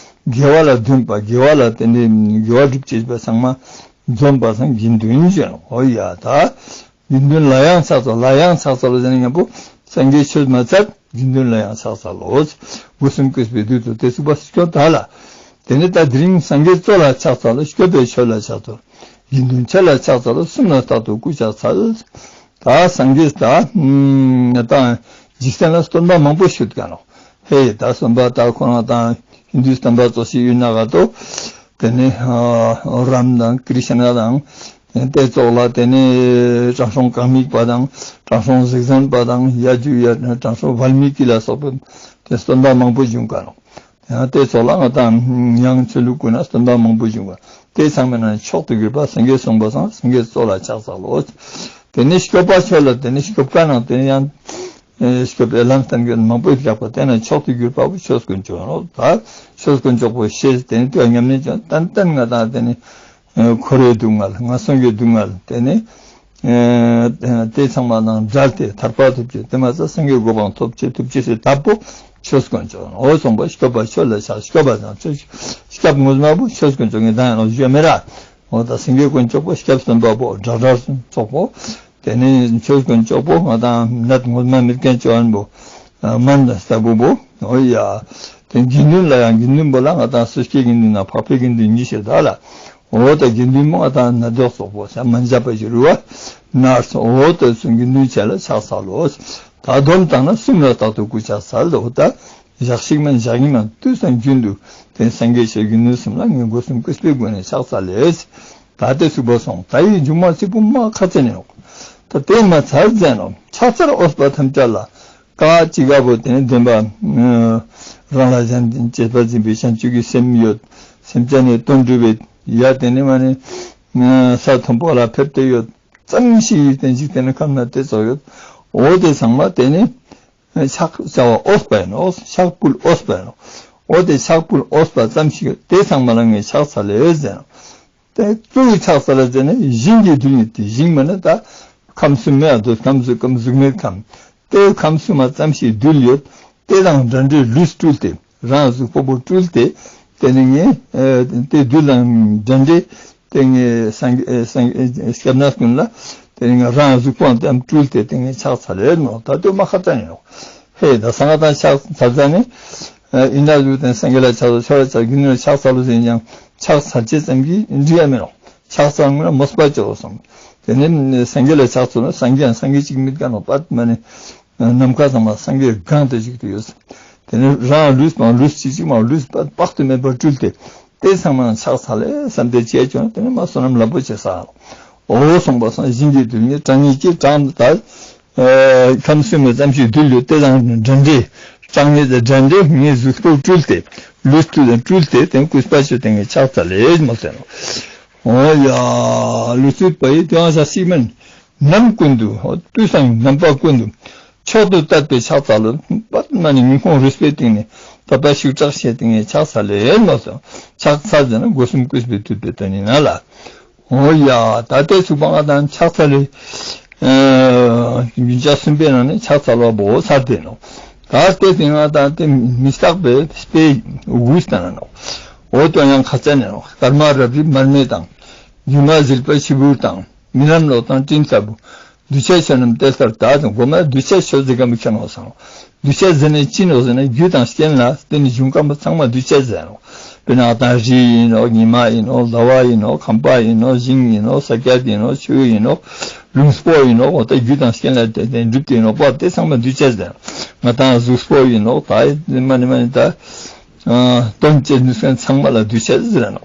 དགེ་བ་ལ་འདུན་པ་དགེ་བ་ལ་དེ་ནས་དགེ་བ་སྒྲུབ་ཅེས་པ་ཚང་མ་འཛོམས་པ་སང་དགེ་འདུན་ཟེར་ནོག། འོ་ཡ་ད། དགེ་འདུན་ལ་ཡང་ཕྱག་འཚལ་ལོ། ལ་ཡང་ཕྱག་འཚལ་ལོ་ཟེར་ན་མཉམ་པོ་སངས་རྒྱས་ཆོས་མ་ཚད་དགེ་འདུན་ལ་ཡང་ཕྱག་འཚལ་ལོ། སྒོ་གསུམ་བཀོད་པའི་བདུད་དུ་དེ་ཚུགས་པ་སྐྱོ་ད་ལ། དེ་ནས་ད་དེ་རིང་སངས་རྒྱས་གཙོ་ལ་ཕྱག་འཚལ་ལོ། སྐྱོབ་པའི་ཆོས་ལ་ཕྱག་འཚལ་ལོ། དགེ་འདུན་ཆོས་ལ་ཕྱག་འཚལ་ལོ། གསུམ་ལ་རྟག་ཏུ་སྐུ་ཕྱག་འཚལ། ད་སངས་རྒྱས་ད་ང་དང་འཇིག་རྟེན་ལ་སྟོན་པ་མང་པོ་ཞིག་ཡོད་མཁན་ནོག། ཧེ་ད་སྟོན་པ་ད་ཁོ་རང་དང་ཧིན་དུའི་སྟོན་པ་ཙོགས་ཤིག་ཡོད་ན་ག་ཏོ། དེ་ནས་རམ་དང་ཀྲི་ཤ་ན་དང་། དེ་ཙོགས་ལ་དེ་ནས་དྲང་སྲོང་གང་མིག་པ་དང་དྲང་སྲོང་གཟེགས་བཟང་པ་དང་ཡ་ཇུ་ཡ་དྲང་སྲོང་ཝལ་མི་ཀི་ལ་སོགས་པའི་དེ་སྟོན་པ་མང་པོ་བྱུང་མཁན་ནོག། ཡང་དེ་ཙོགས་ལ་ང་དང་ཡང་ཆོས་ལུགས་ཀུན་ན་སྟོན་པ་མང་པོ་བྱུང་བ། དེ་ཚང་མའི་ནང་མཆོག་ཏུ་གྱུར་པ་སངས་རྒྱས་གསུངས་པ་སང་སངས་རྒྱས་གཙོ་ལ་ཕྱག་འཚལ་ལོ། དེ་ནས་སྐྱོབ་པ་ཆོས་ལ་དེ་ནས་སྐྱོབ་མཁན་ནང་དེ་ནས་ཡང་ ཨེ་སྐྱོབ་པའི་ལམ་སྟན་མཁན་མང་པོ་ཡོད་ཀྱག་པ། དེ་ན་མཆོག་ཏུ་གྱུར་པ་བོ་ཆོས་དཀོན་མཆོག་ཡིན་ནོག། ད་ཆོས་དཀོན་མཆོག་པོ་ཤེས་དེ་ནི་དེ་ཉམས་ལེན་བྱས་ཏན་ཏན་ང་དང་དེ་ནི་ཨེ་འཁོར་བའི་སྡུག་བསྔལ་ངན་སོང་གི་སྡུག་བསྔལ་དེ་ནི་ཨེ་དེ་ཚང་མ་དང་བྲལ་ཏེ་ཐར་པ་ཐོབ་ཅེས་དེ་མ་ཚད་སངས་རྒྱས་གོ་འཕང་ཐོབ་ཅེས་ཐོབ་ཅེས་སི་ཐབས་པོ་ཆོས་དཀོན་མཆོག་ཡིན་ནོག། འོ་སོང་པ་སྐྱོབ་པ་ཆོས་ལ་ཆགས། སྐྱོབ་པ་དང་ཆོས་སྐྱབས་ངོ་མ་བོ་ཆོས་དཀོན་མཆོག་ངི་དང་ཡང་ནོག་ཞུ་མེད་ར། འོ་ད་སངས་རྒྱས་དཀོན་མཆོག་པོ་སྐྱབས་སྟོན་པ་པོ་དགྲ་དགྲ་ཚོགས་པོ། དེ་ནི་ཆོས་དཀོན་མཆོག་པོ་ང་དང་ནད་ངོ་མ་མེད་མཁན་ཅོ་ཨན་པོ། མན་ད་ལྟ་བུ་པོ། འོ་ཡ། དེ་དགེ་འདུན་ལ་ཡང་དགེ་འདུན་པོ་ལ་ང་དང་སོ་སྐྱེའི་དགེ་འདུན་ན་འཕགས་པའི་དགེ་འདུན་གཉིས་ཤེས་ད་ལ། འོ་ད་དགེ་འདུན་མོ་ང་དང་ནད་དོག་སོགས་པོ་ས་མན་ཇ་པ་ཞིག་རུ་བ། ནར་སོང་འོ་ད་སུ་དགེ་འདུན་ཆེ་ལ་ཕྱག་འཚལ་ལོ། ད་སྡོམ་བཏང་ན་གསུམ་ལ་རྟག་ཏུ་སྐུ་ཕྱག་འཚལ་ལོ་ད། ཞག་ཞིག་མན་ཞག་གཉིས་མན་དུས་སང་རྒྱུན་དུ་དེ་སངས་རྒྱས་ཆོས་དགེ་འདུན་གསུམ་ལ་ངས་སྒོ་གསུམ་གུས་པའི་སྒོ་ནས་ཕྱག་འཚལ་ལེ། ད་དེ་ཚུགས་པ་སོང་། ད་ཡི་མཇུག་མ་ཚིག་པོ་མ་ཁ་ཚེ་ནས་ནོག། ད་དེ་མ་ཚར་ཟེར་ནོག། ཕྱག་འཚལ་འོས་པ་ཐམས་ཅད་ལ། ཀ་ཅི་ག་བོ་དེ་ནི་བདེན་པ། རང་ལ་གཞན་བྱེད་པར་འཛིན་པའི་བྱང་ཆུབ་ཀྱི་སེམས་ཡོད། སེམས་ཅན་ནི་དོན་སྒྲུབ་པའི་ཡ་དེ་ནི་མ་ནི་ས་མཐོན་པོ་ལ་ཕེབས་ཏེ་ཡོད། ཙམ་ཞིག་ཡིད་བརྟན་འཇིག་རྟེན་ཁམས་ན་དེ་ཚོགས་ཡོད། འོ་དེ་ཚང་མ་དེ་ནི། ཕྱག་བྱ་བ་འོས་པ་ཡིན་ནོག། ཕྱག་ཕུལ་འོས་པ་ཡིན་ནོག། འོ་དེ་ཕྱག་ཕུལ་འོས་པ་ཙམ་ཞིག་དེ་ཚང་མ་ལ་ངས་ཕྱག་འཚལ་ལེ་ཟེར་ནོག། དེ་གཙོ་བོའི་ཕྱག་འཚལ་ལེ་ཟེར་ནས་ཞིང་གི་རྡུལ་སྙེད་དེ་ཞིང་མ་ནི་ད་ཁམས་གསུམ་མེད་ཨ་དོ་ཁམས་གཟུགས་ཁམས་གཟུགས་མེད་ཁམས། དེ་ཁམས་གསུམ་མ་ཙམ་ཞིག་རྡུལ་ཡོད། དེ་དང་འདྲ་འདྲའི་ལུས་སྤྲུལ་ཏེ། རང་གཟུགས་པོ་པོ་སྤྲུལ་ཏེ། དེ་ནི་ངས་ཨེ་དེ་རྡུལ་དང་འདྲ་འདྲའི་དེ་ངས་སངས་ཨེ་སངས་ཨེ་སྐྱབས་གནས་ཀུན་ལ་དེ་ནི་ང་རང་གཟུགས་པོ་དེ་སྤྲུལ་ཏེ་དེ་ངས་ཕྱག་འཚལ་ལེ་ནོག། ད་དེ་མ་ཁ་ཚ་ནི་ནོག། ཧེ་ད་སངས་རྒྱས་དང་ཕྱག་འཚལ་ཚ་ནི་ཨེ་ཡིན་ན་ལུས་དང་སངས་རྒྱས་ལ་ཕྱག་འཚལ་ཆོས་ལ་ཕྱག་དགེ་འདུན་ལ་ཕྱག་འཚལ་ལོ་ཟེར་ཡང་ཕྱག་འཚལ་ཅེས་ཙམ་གྱིས་འགྲིག་ཡ་མེད་ནོག། ཕྱག་འཚལ་ངོ་ན་མོས་པ་ཅོ་སོང་། དེ་ནི་སངས་རྒྱས་ལ་ཕྱག་འཚལ་ན་སངས་རྒྱས་སངས་རྒྱས་གཅིག་མེད་ཀ་ནོག་པ་མ་ནི། ནམ་མཁའ་ཚང་མ་སངས་རྒྱས་གང་དུ་ཞིག་ཏུ་ཡོད། དེ་ནི་རང་ལུས་མ་ལུས་གཅིག་གཅིག་མ་ལུས་དཔག་ཏུ་མེད་པར་སྤྲུལ་ཏེ། དེ་ཚང་མ་ཕྱག་འཚལ་ལེ་བསམ་སྟེ་བྱས་ཀྱང་དེ་ནི་མ་བསོད་ནམས་རླབས་པོ་ཆེ་ས། འོ་སོང་པ་སང་ཞིང་གི་རྡུལ་སྙེད་གྲངས་སྙེད་ཀྱི་གྲངས་དང་། ཁམས་གསུམ་མི་ཙམ་ཞིག་རྡུལ་ཡོད་དེ་དང་འདྲ་འདྲའི་གྲངས་སྙེད་དང་འདྲ་འདྲའི་ངའི་གཟུགས་པོ་སྤྲུལ་ཏེ། ལུས་སྤྲུལ་དང་སྤྲུལ་ཏེ་དེ་གུས་པ་ཆོས་དེ་ངས་ཕྱག་འཚལ་ལེ་མོལ་ཏེ་ནོག། འོ་ཡ། ལུས་སྤྲུལ་པ་ཡི་དེའང་ཞག་ཞིག་མན། ནམ་ཀུན་ཏུ་དུས་སང་རྣམ་པ་ཀུན་ཏུ། མཆོག་ཏུ་དད་པས་ཕྱག་འཚལ་ལོ། པད་མ་ནི་སྙིང་ཁོང་རུས་པའི་གཏིང་ནས་དད་པ་ཤུགས་དྲག་བྱས་ཏེ་ངས་ཕྱག་འཚལ་ལེ་མོལ་སོང་། ཕྱག་འཚལ་ཟེར་ན་སྒོ་གསུམ་གུས་པས་བཏུད་པའི་དོན་ཡིན་ན་ལ། འོ་ཡ། ད་ལྟའི་ཚུགས་པ་ང་དང་ཕྱག་འཚལ་ལེ། རྒྱུན་ཆགས་གསུམ་པའི་ནང་ནས་ཕྱག་འཚལ་བ་བོ་ཚར་ཏེ་ནོག། ད་ལྟའི་ཚེ་ང་དང་དེ་མི་རྟག་པའི་དཔེ་དགུ་ལྟ་ན་ནོག། འོ་དོན་ཡང་ཁ་ཚ་ནས་ནོག། སྐར་མ་རབ་རིབ་མར་མེ་དང་། སྒྱུ་མ་ཟིལ་པ་ཕྱི་བུར་དང་། རྨི་ལམ་གློག་དང་སྤྲིན་ལྟ་བུ། གདུལ་བྱ་ཆོས་རྣམས་དེ་ལྟར་གདའ་དང་། གོ་མ་གདུལ་བྱ་ཆོས་ཟེར་མཁན་པོ་ཁྱེར་ནོག་སང་། གདུལ་བྱ་ཟེར་ནས་ཅི་ནོག་ཟེར་ན་རྒྱུ་དང་རྐྱེན་ལ་བརྟེན་ནས་བྱུང་མཁན་པོ་ཚང་མ་གདུལ་བྱ་ཟེར་ནོག། དཔེར་ན་ང་དང་རི་ཡིན་ནོག། ཉི་མ་ཡིན་ནོག། ཟླ་བ་ཡིན་ནོག། ཁང་པ་ཡིན་ནོག། ཞིང་ཡིན་ནོག། ས་ཀྱད་ཡིན་ནོག། ཆུ་ཡིན་ནོག། ལུང་པོ་ཡིན་ནོག། འོ་ད་རྒྱུ་དང་རྐྱེན་ལ་བརྟེན་ནས་གྲུབ་སྟེ་ཡིན་ནོག་པ། དེ་ཚང་མ་གདུལ་བྱ་ཟེར་ནོག། ང་དང་གཟུགས་པོ་ཡིན་ནོག། ད་མ་ནི་མ་ནི་ད་དོན་བྱེད་ནུས་མཁན་ཚང་མ་ལ་གདུལ་བྱ་ཟེར་ནོག།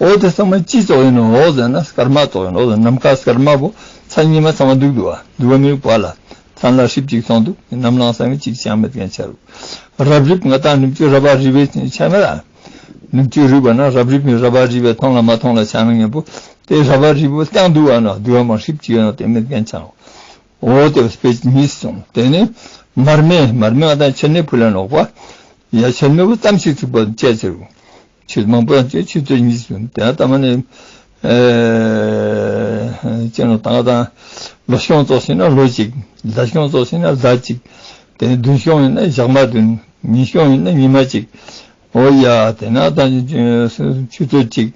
འོ་དེ་ཚང་མ་ཅི་ཙོགས་ཡིན་ནོག་ཟེར་ན་སྐར་མ་ཙོགས་ཡིན་ནོག། ནམ་མཁའ་སྐར་མ་བོ་མཚན་ཉི་མ་ཚང་མ་འདུག་འདུག་པ། འདུག་པ་མི་འདུག་པ་ལ། མཚན་ལ་ཧྲིབ་ཅིག་མཐོང་འདུག། ནམ་ལངས་ས་ནི་ཅིག་ཅང་མེད་མཁན་ཆ་རུག། རབ་རིབ་ང་དང་ནུབ་ཅིག་རབ་རིབ་པའི་ཆ་མེད་ལ། ནུབ་ཅིག་རིབ་པ་ན་རབ་རིབ་མི་རབ་རིབ་པའི་མཐོང་ལ་མ་མཐོང་ལ་ཆ་མེད་མཁན་པོ། དེ་རབ་རིབ་པོ་རྐྱང་འདུག་པ་ན་འདུག་པ་མ་ཧྲིབ་ཅིག་ཡོད་ན་དེ་མེད་མཁན་ཆ་རུག། འོ་དེ་དཔེ་གཉིས་སོང་། དེ་ནི་མར་མེ་མར་མེ་ང་དང་མཆོད་མེ་ཕུལ་ལ་ནོག་པ། ཡ་མཆོད་མེ་བོ་ཙམ་ཞིག་ཚུགས་པ་བཅད་ཟེར་རུ། ཆུ་མང་པོ་ཡང་བཅད་ཆུ་ཚོད་གཉིས་སུ་དེ་ན་ལྟ་མ་ནི། ཨེ་ཅེ་ནོ་ད་ང་དང་ལོ་གཞོན་ཙོགས་ཤིག་ན་ལོ་གཅིག། ཟླ་གཞོན་ཙོགས་ཤིག་ན་ཟླ་གཅིག། དེ་ནི་བདུན་གཞོན་ཡིན་ན་ཞག་མ་བདུན། ཉི་གཞོན་ཡིན་ན་ཉི་མ་གཅིག། འོ་ཡ་དེ་ན་ད་ཆུ་ཚོད་གཅིག།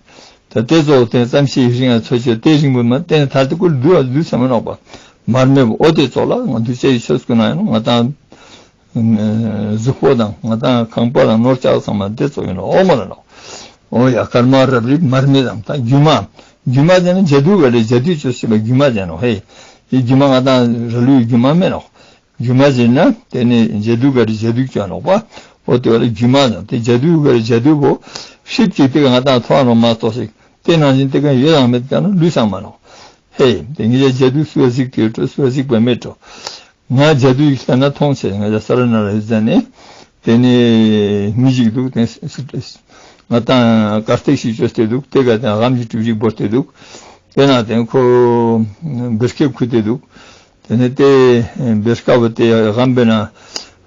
ད་དེ་ཙོགས་དེ་ཙམ་ཞིག་རིང་ང་ཚོད་ཆོད་དེ་རིང་པོ་མ་དེ་ནི་ཐར་ཏེ་ཀུན་འདུག་ཨ་འདུག་ས་མ་ནོག་པ། མར་མེ་བོ་འོ་དེ་ཙོགས་ལ་ང་འདུལ་བྱ་ཡི་ཆོས་ཀུན་ན་ཡང་ང་དང་། གཟུགས་པོ་དང་ང་དང་ཁང་པ་དང་ནོར་ལྕགས་ཚང་མ་དེ་ཙོགས་ཡིན་ནོག། འོ་མ་རེད་ནོག། འོ་ཡ་སྐར་མ་རབ་རིབ་མར་མེ་དང་ད་སྒྱུ་མ། སྒྱུ་མ་ཟེར་ན་ཇ་དུ་ག་རེ་ཇ་དུ་ཅོས་ཤེས་པ་སྒྱུ་མ་ཟེར་ནོག། ཧེ། ཡི་སྒྱུ་མ་ང་དང་ར་ལུའི་སྒྱུ་མ་མེད་ནོག། སྒྱུ་མ་ཟེར་ན་དེ་ནི་ཇ་དུ་ག་རེ་ཇ་དུ་ཅོ་ནོག་པ། འོ་དེ་བ་ལ་སྒྱུ་མ་དང་དེ་ཇ་དུ་ག་རེ་ཇ་དུ་བོ་ཧྲིབ་ཅིག་དེ་ག་ང་དང་ཐོག་ནོག་མ་གཏོགས་ཤིག་དེ་ནང་བཞིན་དེ་ག་ཡོད་དང་མེད་ག་ན་ལུས་སང་མ་ནོག། ཧེ། དེ་ངེད་ཅག་ཇ་དུ་སུ་བ་གཟིགས་ཏེ་ཡོད་འགྲོ་སུ་བ་གཟིགས་པ་མེད་འགྲོ། ང་ཇ་དུ་ཡིག་ལྟ་ན་མཐོང་ཆེ། ང་ཅག་ས་ར་ན་ར་ཡོད་ཟ་ནེ། དེ་ནི་མི་ཞིག་འདུག་དེ་ང་དང་དཀར་སྟེགས་ཤིག་བཅོས་ཏེ་འདུག། དེ་ག་དེ་ནི་ལྷམ་ཞིག་གྲུ་བཞི་བོར་ཏེ་འདུག། དེ་ན་དེ་ཁོ་བེར་ཁེབས་ཁུར་ཏེ་འདུག། དེ་ནས་དེ་བེར་ཀ་བོ་དེ་ཡ་གམ་པའི་ནང་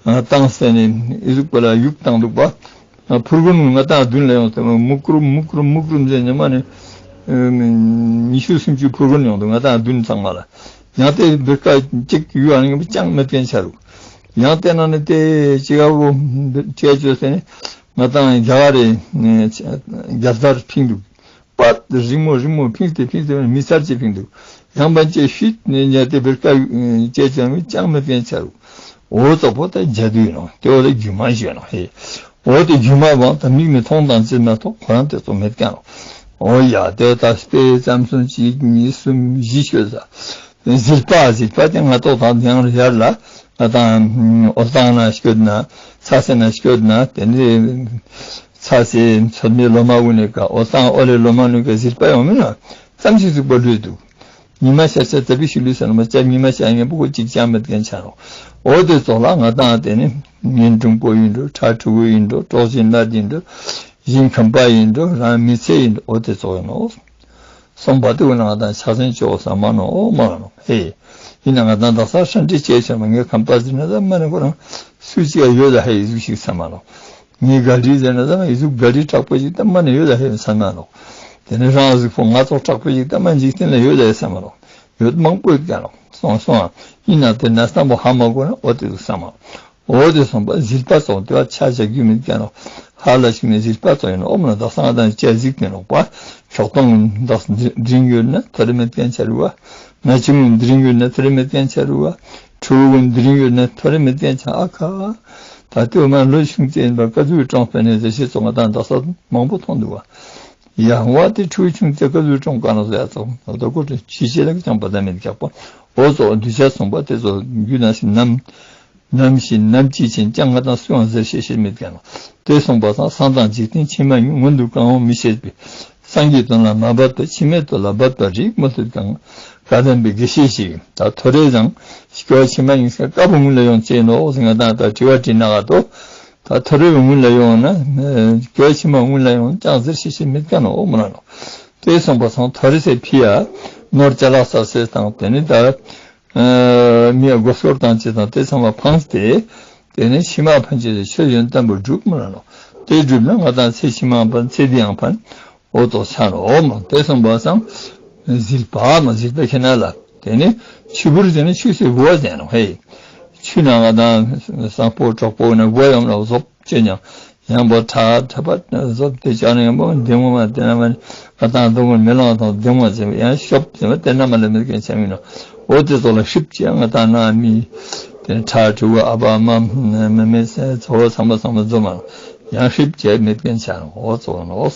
བཏང་སྟེ་ནི་ཨི་ཟུག་པོ་ལ་ཡུག་བཏང་འདུག་པ། ཕུར་གུན་ང་ཏང་མདུན་ལ་ཡོང་སྟེ་མུག་རུམ་མུག་རུམ་མུག་རུམ་ཟེར་ཉི་མ་ནི་ཉི་ཤུ་སུམ་ཅུ་ཕུར་གུན་ཡོང་འདུག་ང་ཏང་མདུན་ཚང་མ་ལ། ཡང་དེ་བེར་ཀ་གཅིག་ཡུག་ཨ་ནི་ཅང་མེད་མཁན་ཆ་རུག་ཡང་དེ་ནང་ནས་དེ་ཅི་ག་བོ་ཅི་ག་བཅོས་ཏེ་ནི་ང་ཏང་རྒྱ་གར་རི་རྒྱལ་དར་ཕིང་འདུག་པད་རིང་མོ་རིང་མོ་ཕིང་སྟེ་ཕིང་སྟེ་མི་ཚར་ཅིག་ཕིང་འདུག་ཡང་པན་ཅེ་ཤིད་ནས་ཉལ་ཏེ་བེར་ཀ་བཅད་ཅང་མི་ཅང་མེད་མཁན་ཆ་རུག་འོ་ཙོགས་པོ་ད་ཇ་དུ་ཡིན་ནོག་དེ་འོ་ད་རྒྱུ་མ་ཞིག་ཡིན་ནོག་ཧེ། འོ་དེ་རྒྱུ་མ་བང་ད་མིག་ནས་མཐོང་དང་ཅི་མ་མཐོང་ཁོ་རང་དེ་ཙོགས་མེད་མཁན་ནོག་འོ་ཡ་དེ་ད་སྤེ་ར་ཙམ་སུམ་གཅིག་གཉིས་གསུམ་བཞི་ཤོད་ས། ཟིལ་པ་ཟིལ་པ་དེ་ང་ཏོག་དང་ཡང་ཡར་ལ་ང་ཏང་འོ་སྟང་ན་སྐྱོད་ན་ཚ་སེ་ན་སྐྱོད་ན་དེ་ནི་ཚ་སེ་ཚོད་མའི་ལོ་མ་གུན་ནི་ཀ་འོ་སྟང་འོ་ལེ་ལོ་མ་གུན་ནི་ཀ་ཟིལ་པ་ཡོང་མིན་ན་ཙམ་ཞིག་ཟུག་པ་ལུས་འདུག་ཉི་མ་ཤར་ཤར་ཙ་པིག་ཞིག་ལུས་ས་ན་མ་ཅབ་ཉི་མ་ཤར་ངན་པོ་ཅིག་ཅང་མེད་མཁན་ཆ་ནོག་འོ་དེ་ཙོགས་ལ་ང་ཏང་དེ་ནི་ཉིན་དྲུང་པོ་ཡིན་འགྲོ་ཁྲ་ཕྲུ་གུ་ཡིན་འགྲོ་གྲོགས་བྱིན་ལ་ཡིན་འགྲོ་ཞིང་ཁམས་པ་ཡིན་འགྲོ་རང་མི་ཚེ་ཡིན་འགྲོ་འོ་དེ་ཙོགས་ཡིན་ནོག་སོང་པ་དེ་འོ་ན་ང་ཏང་ཕྱག་འཚལ་ཅོ་ས་མ་ནོག་འོ་མ་ནོག་ཧེ། ཡིན་ན་ང་ཏང་དག་ས་ཧྲན་ཏི་ཅེ་ཆེ་མ་ངའི་ཁམས་པ་ཟེར་ན་ད་མ་ནི་ཁོ་རང་སུ་ཅིག་ཡོད་ད་ཧེ་ཟུག་ཞིག་ས་མ་ནོག་ངའི་ག་རི་ཟེར་ན་ད་མ་ཨི་ཟུག་ག་རི་དྲག་པོ་ཞིག་ད་མ་ནི་ཡོད་ད་ཧེ་ས་མ་ནོག་དེ་ནི་རང་ཟུག་པོ་ང་ཙོགས་དྲག་པོ་ཞིག་ད་མ་འཇིག་རྟེན་ལ་ཡོད་ད་ཧེ་ས་མ་ནོག་ཡོད་མང་པོ་ཡོད་ཀྱང་ནོག་སོང་སོང་ཡིན་ན་དེ་ན་སྟམ་པོ་ཧ་མ་གོ་ན་འོ་དེ་ཟུག་ས་མ་ནོག་འོ་དེ་སོང་པ་ཟིལ་པ་ཙོགས་དེ་བ་ཆ་བཞག་རྒྱུ་མེད་ཀྱང་ནོག་ཧ་ལ་ཞིག་ནས་ཟིལ་པ་ཙོགས་ཡིན་ནོག་འོ་མ་ན་དག་ས་ང་ཏང་ཅ་ཟིག་ནས་ནོག་པ། ཁྱོག་ཐོང་དག་ས་འདི་རིང་ཡོད་ན་ཐོ་རེ་མེད་མཁན་ཆ་རུ་བ། ན་ཆུང་འདི་རིང་ཡོད་ན་ཐོ་རེ་མེད་མཁན་ཆ་རུ་བ། ཕྲུ་གུ་འདི་རིང་ཡོད་ན་ཐོ་རེ་མེད་མཁན་ཆ་ཨ་ཁ། ད་ལྟོས་མ་ལོ་ཆུང་ཙེ་ཡིན་པ་ཀ་ཟུག་གྲོངས་པ་ནས་ཟེར་ཤེས་ཙོགས་ང་ཏང་དག་ས་མང་པོ་མཐོང་འདུག་བ། ཡང་བ་དེ་ཕྲུ་གུ་ཆུང་ཙེ་ཀ་ཟུག་གྲོངས་ག་ན་ཟེར་ཡ་ཙོགས་ད་ལྟོ་ཀོ་ཏེ་ཕྱི་ཆེ་ལ་ཅང་པ་ད་མེད་ཀྱག་པ། འོ་ཙོགས་འདུས་བྱས་སོང་པ་དེ་ཙོགས་རྒྱུ་ན་ཞིག་ནམ། ནམ་ཞིག་ནམ་ཅི་ཕྱིན་ཀྱང་ང་ཏང་སུའང་ཟེར་ཤེས་ཤེས་མེད་ཀྱང་ནོག་དེ་སོང་པ་སང་སང་དང་འཇིག་རྟེན་ཕྱི་མ་གཉིས་མངོན་དུ་གང་རུང་མི་ཤེས་པའི། སངས་རྒྱས་དོན་ལ་མ་འབད་པར་ཕྱི་མའི་དོན་ལ་འབད་པར་རིགས་མ་ཐུབ་ཀྱང་། བཀའ་གདམས་པའི་དགེ་བཤེས་ཤིག་ད་ཐོ་རེ་ཟང་སྐྱོ་བ་ཕྱི་མ་གཉིས་ཀ་དཀའ་བོ་སྔོན་ལ་ཡོང་ཅེས་ནོག་ཟེར་ང་ཏང་ད་དྲི་བ་དྲིས་ན་ག་ཏོ། ད་ཐོ་རེ་བའི་སྔོན་ལ་ཡོང་ན་སྐྱོ་བ་ཕྱི་མ་སྔོན་ལ་ཡོང་ན་ཅང་ཟེར་ཤེས་ཤེས་མེད་ཀྱང་ནོག་འོ་མ་ན་ནོག་དེ་སོང་པ་སང་ཐོ་རེ་སེ་ཕི་ཡ་ནོར་ཅ་ལག་ས་སེ་དང་དེ་ནི་ད། མི་ཡ་མགོ་སྐོར་བཏང་ཅེས་དང་དེ་ཚང་མ་ཕངས་ཏེ། དེ་ནས་ཕྱི་མ་ཕན་ཅེས་སི་ཆོས་ཡོན་ཏན་པོ་སྒྲུབ་མི་ལ་ནོག་དེ་སྒྲུབ་ན་ང་ཏང་ཚེ་ཕྱི་མའང་ཕན་ཚེ་འདིའང་ཕན། འོ་ཙོགས་ཆ་ནོག་འོ་མ་དེ་སོང་པ་སང་། ཟིལ་པ་མ་ཟིལ་པ་ཁྱེར་ན་ལ། དེ་ནས་ཆུ་བུར་ཟེར་ན་ཆུ་སེ་བུ་བ་ཟེར་ནོག་ཧེ། ཆུ་ན་ང་ཏང་སང་པོ་གྲོག་པོ་ན་བུ་བ་ཡོང་ན་ཟོབ་ཅེས་ཉམ། ཡང་པོ་ཁྲ་ཁྲ་པ་ཟོབ་དེ་ཅག་ནི་ཡང་པོ་འདི་མོ་མ་དེ་ན་མ་ནི་ང་ཏང་སྡུག་བསྔལ་མེ་ལོང་དང་འདི་མོ་ཟེར་བ་ཡང་ཤོབ་ཟེར་བ་དེ་ན་མ་ལ་མེད་མཁན་ཆ་མིན་ནོག་འོ་དེ་ཙོགས་ལ་ཧྲིབ་ཅེས་ང་ཏང་ན་མི་དེ་ཁྲ་ཕྲུ་གུ་ཨ་ཕ་ཨ་མ་མེ་མེ་ཚོ་བ་ཚང་མ་ཚང་མ་འཛོམས་མ་ཡང་ཧྲིབ་ཅེས་མེད་མཁན་ཆ་ནོག་འོ་ཙོགས་ནོག་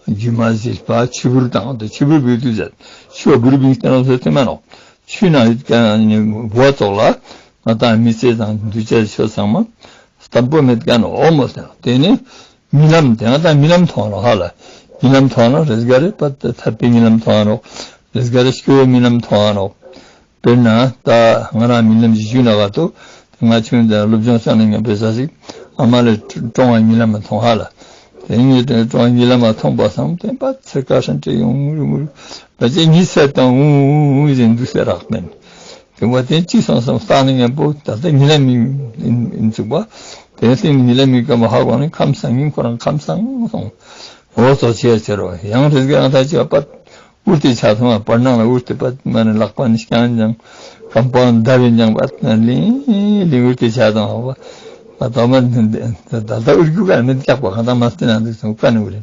རྒྱུ་མ་ཟིལ་པ་ཆུ་བུར་དང་དེ་ཆུ་བུར་བུ་དུ་ཟེར་ཆུ་བུར་བུ་བིང་སྟེ་ནོག་ཟེར་དེ་མ་ནོག་ཆུ་ན་ཡོད་མཁན་ནི་བུ་བ་ཙོགས་ལ་ང་ཏང་མི་ཚེ་དང་འདུས་བྱས་ཆོས་ཚང་མ། བརྟན་པོ་མེད་ཀྱང་ནོག་འོ་མོ་ཟེར་ནོག་དེ་ནི་རྨི་ལམ་དེ་ང་ཏང་རྨི་ལམ་མཐོང་ནོག་ཧ་ལ། རྨི་ལམ་མཐོང་ནོག་རེས་འགའ་རེ་པ་ཐར་པའི་རྨི་ལམ་མཐོང་ནོག་རེས་འགའ་རེ་སྐྱོ་བའི་རྨི་ལམ་མཐོང་ནོག་དཔེར་ན་ད་ང་རང་རྨི་ལམ་ཞིག་ཞུ་ན་ག་ཏོ། ང་ཆུང་དུས་སློབ་སྦྱོང་བྱས་ན་ངའི་བུ་ཚ་ཞིག་ཨ་མ་ལེ་ཀྲོང་བ་རྨི་ལམ་མཐོང་ཧ་ལ། དེ་ངས་ཀྲོང་བ་རྨི་ལམ་མཐོང་པ་སང་དེ་པ་ཚེ་ཀ་ཧྲན་ཏེ་ཡོང་ངུ་རུ་ངུ་རུ། བ་ཅན་ཉིད་ཟེར་དང་འུ་འུ་འུ་ཟེར་འདུག་ཟེར་རག་མེད། དེ་བ་དེ་ཅི་སོང་སོང་བཏང་ནས་ངན་པོ་ད་ལྟ་ཉི་ལ་མི་ཡིན་ཚུགས་པ། དེ་སྟེང་ཉི་ལ་མི་ཀ་མ་ཧ་གོ་ནས་ཁམས་སང་ཡིན་ཁོ་རང་ཁམས་སང་སོང་། འོ་ཙོགས་ཆེ་ཆེ་རོ་ཡང་རེས་འགའ་ཡང་ད་ཅི་བ་པ། འུར་ཏེ་ཆ་ཐོང་བ་བར་སྣང་ལ་འུར་ཏེ་པ་མ་ནི་ལག་པ་ནི་རྐྱང་ཀྱང་གམ་པའང་འདར་བའི་ཀྱང་པ་ལིང་ལིང་འུར་ཏེ་ཆ་ཐོང་བ། ད་མ་ད་ད་འུར་རྒྱུ་ག་མི་རྒྱག་པ་གང་ད་མ་སྟེ་ན་འདུག་སོང་ཀ་ནི་འུར་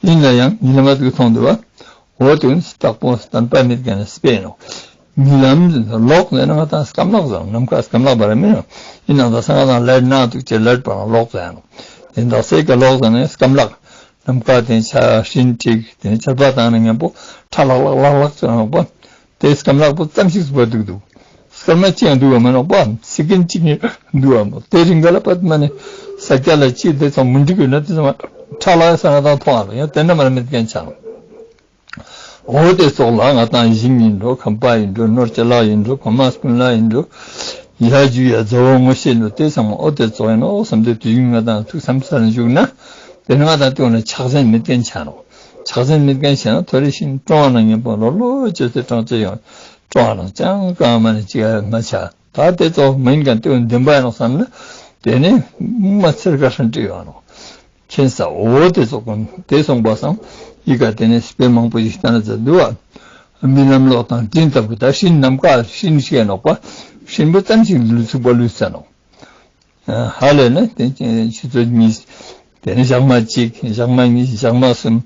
ཡིན་ལ་ཡང་ཉི་ལ་མ་འདུག་མཐོང་འདུག་བ། འོ་དེ་ནི་རྟག་པོ་བརྟན་པ་མེད་མཁན་ནི་དཔེ་ནོག་ཉི་ལམ་ལོག་ཟེར་ན་ང་ཏང་སྐམ་ལག་ཟེར་ནམ་མཁའ་སྐམ་ལག་བར་མི་ནོག་ཡིན་ནང་ད་ས་ང་ཏང་ལད་ན་འདུག་ཅེས་ལད་པ་ལོག་ཟེར་ནོག་དེ་འདག་སའི་ཀ་ལོག་ཟེར་ན་སྐམ་ལག་ནམ་མཁའ་དེ་ཆ་སྤྲིན་འཁྲིགས་དེ་ཆར་པ་བཏང་ན་ངན་པོ་ཁྲ་ལག་ལག་ལག་ལག་ཟེར་ནོག་པ། དེ་སྐམ་ལག་པོ་ཙམ་ཞིག་སུ་བ་འདུག་འདུག་སྐར་མ་གཅིག་ཡང་འདུག་བ་མ་ནོག་པ། སེ་ཀན་གཅིག་ནི་འདུག་བ་མོ། དེ་རིང་ག་ལ་པད་མ་ནི་ས་སྐྱ་ལ་ཅི་དེ་ཚང་མུན་འགྲིག་ཡོད་ན་དེ་ཚང་མ་ཁྲ་ལག་ས་ང་ཏང་མཐོང་ཨ་ལོ་ཡང་དེ་ན་མ་ལ་མེད་མཁན་ཆ་ནོག་འོ་དེ་ཙོགས་ལ་ང་ཏང་ཞིང་ཡིན་འགྲོ་ཁམས་པ་ཡིན་འགྲོ་ནོར་ཅ་ལག་ཡིན་འགྲོ་ཕ་མ་སྤུན་ལ་ཡིན་འགྲོ་ཡ་ཇུ་ཡ་རྫོ་བོ་ངོ་ཤེས་འགྲོ་དེ་ཚང་མ་འོ་དེ་ཙོགས་ཡིན་ནོག་བསམ་སྟེ་དུས་རྒྱུན་ང་ཏང་ཐུགས་བསམ་ས་ལ་འཇུག་ན་དེ་ནི་ང་ཏང་དེ་འོ་ན་ཆགས་ཞེན་མེད་མཁན་ཆ་ནོག་ཆགས་ཞེན་མེད་མཁན་ཆ་ན་ཐོ་རེ་ཤིན་ཀྲོང་བ་ན་ངན་པོ་ལོ་ལོ་ཅོས་ཏེ་ཀྲང་ཅེ་ཡོང་། ཀྲོང་ནང་ཅང་གང་མ་ནི་ཅི་ཡ་མ་ཆ། ད་དེ་ཙོགས་མིན་ག་དེ་བོ་བདེན་པ་ཡིན་ནོག་བསམ་ན། དེ་ནི་མ་ཚེར་ག་ཧྲན་ཏེ་ཡོད་ནོག། ཁྱེད་ས་འོ་དེ་ཙོགས་ཀུན་དེ་སོང་པ་སང་ཡི་ག་དེ་ནི་དཔེ་མང་པོ་ཞིག་བསྟན་ན་ཛད་དུག་པ། རྨི་ལམ་གློག་དང་སྤྲིན་ལྟ་བུ། ད་སྤྲིན་ནམ་མཁའ་སྤྲིན་ཞིག་ཡིན་ནོག་པ། སྤྲིན་པོ་ཙམ་ཞིག་ལུས་ཚུགས་པ་ལུས་ཚར་ནོག། ཧ་ལས་ན་དེ་ཆུ་ཚོད་གཉིས། དེ་ནི་ཞག་མ་གཅིག། ཞག་མ་གཉིས། ཞག་མ་གསུམ།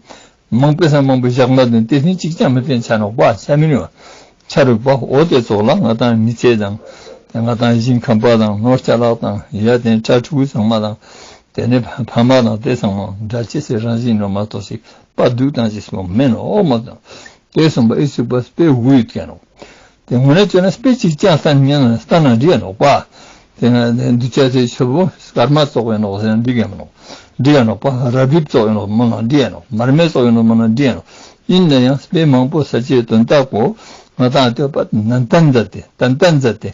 མང་པོའི་སང་མང་པོ་ཞག་མ་བདུན། དེ་ནི་གཅིག་ཀྱང་མི་བསྟན་ཆ་ནོག་པ། ཆ་མི་ནུས་པ། ཆ་རུག་པ། འོ་དེ་ཙོགས་ལ་ང་དང་མི་ཚེ་དང་། དེ་ང་དང་ཞིང་ཁམས་པ་དང་ནོར་ཅ་ལག་དང་ཡ་དེ་ཕྲུ་གུ་ཚང་མ་དང་། དེ་ནི་ཕ་མ་དང་དེ་ཚང་མ་འདྲ་ཅེས་སི་རང་བཞིན་ནོ་མ་གཏོགས་ཤིག་པ་སྡུག་དང་ཅེས་པོ་མེན་ནོག་མ་དང་། དེ་སོང་པ་ཨི་ཚུགས་པ་དཔེ་དགུ་ཡོད་ཀྱག་ནོག། དེ་དངོས་གནས་བྱས་ན་དཔེ་གཅིག་ཀྱང་བསྟན་ཉན་ན་བསྟན་ན་འགྲིག་ཡ་ནོག་པ། དེ་ན་གདུལ་བྱ་དེ་ཆོས་པོ་སྐར་མ་ཙོགས་ཡིན་ནོག་ཟེར་ན་འགྲིག་ཡ་མ་ནོག། འགྲིག་ཡ་ནོག་པ། རབ་རིབ་ཙོགས་ཡིན་ནོག་མ་ན་འགྲིག་ཡ་ནོག། མར་མེ་ཙོགས་ཡིན་ནོག་མ་ན་འགྲིག་ཡ་ནོག། ཡིན་ན་ཡང་དཔེ་མང་པོ་ས་ཆའི་དོན་དག་པོ་ང་དང་ལྟོས་པ་ནན་ཏན་མཛད་དེ་ཏན་ཏན་མཛད་དེ།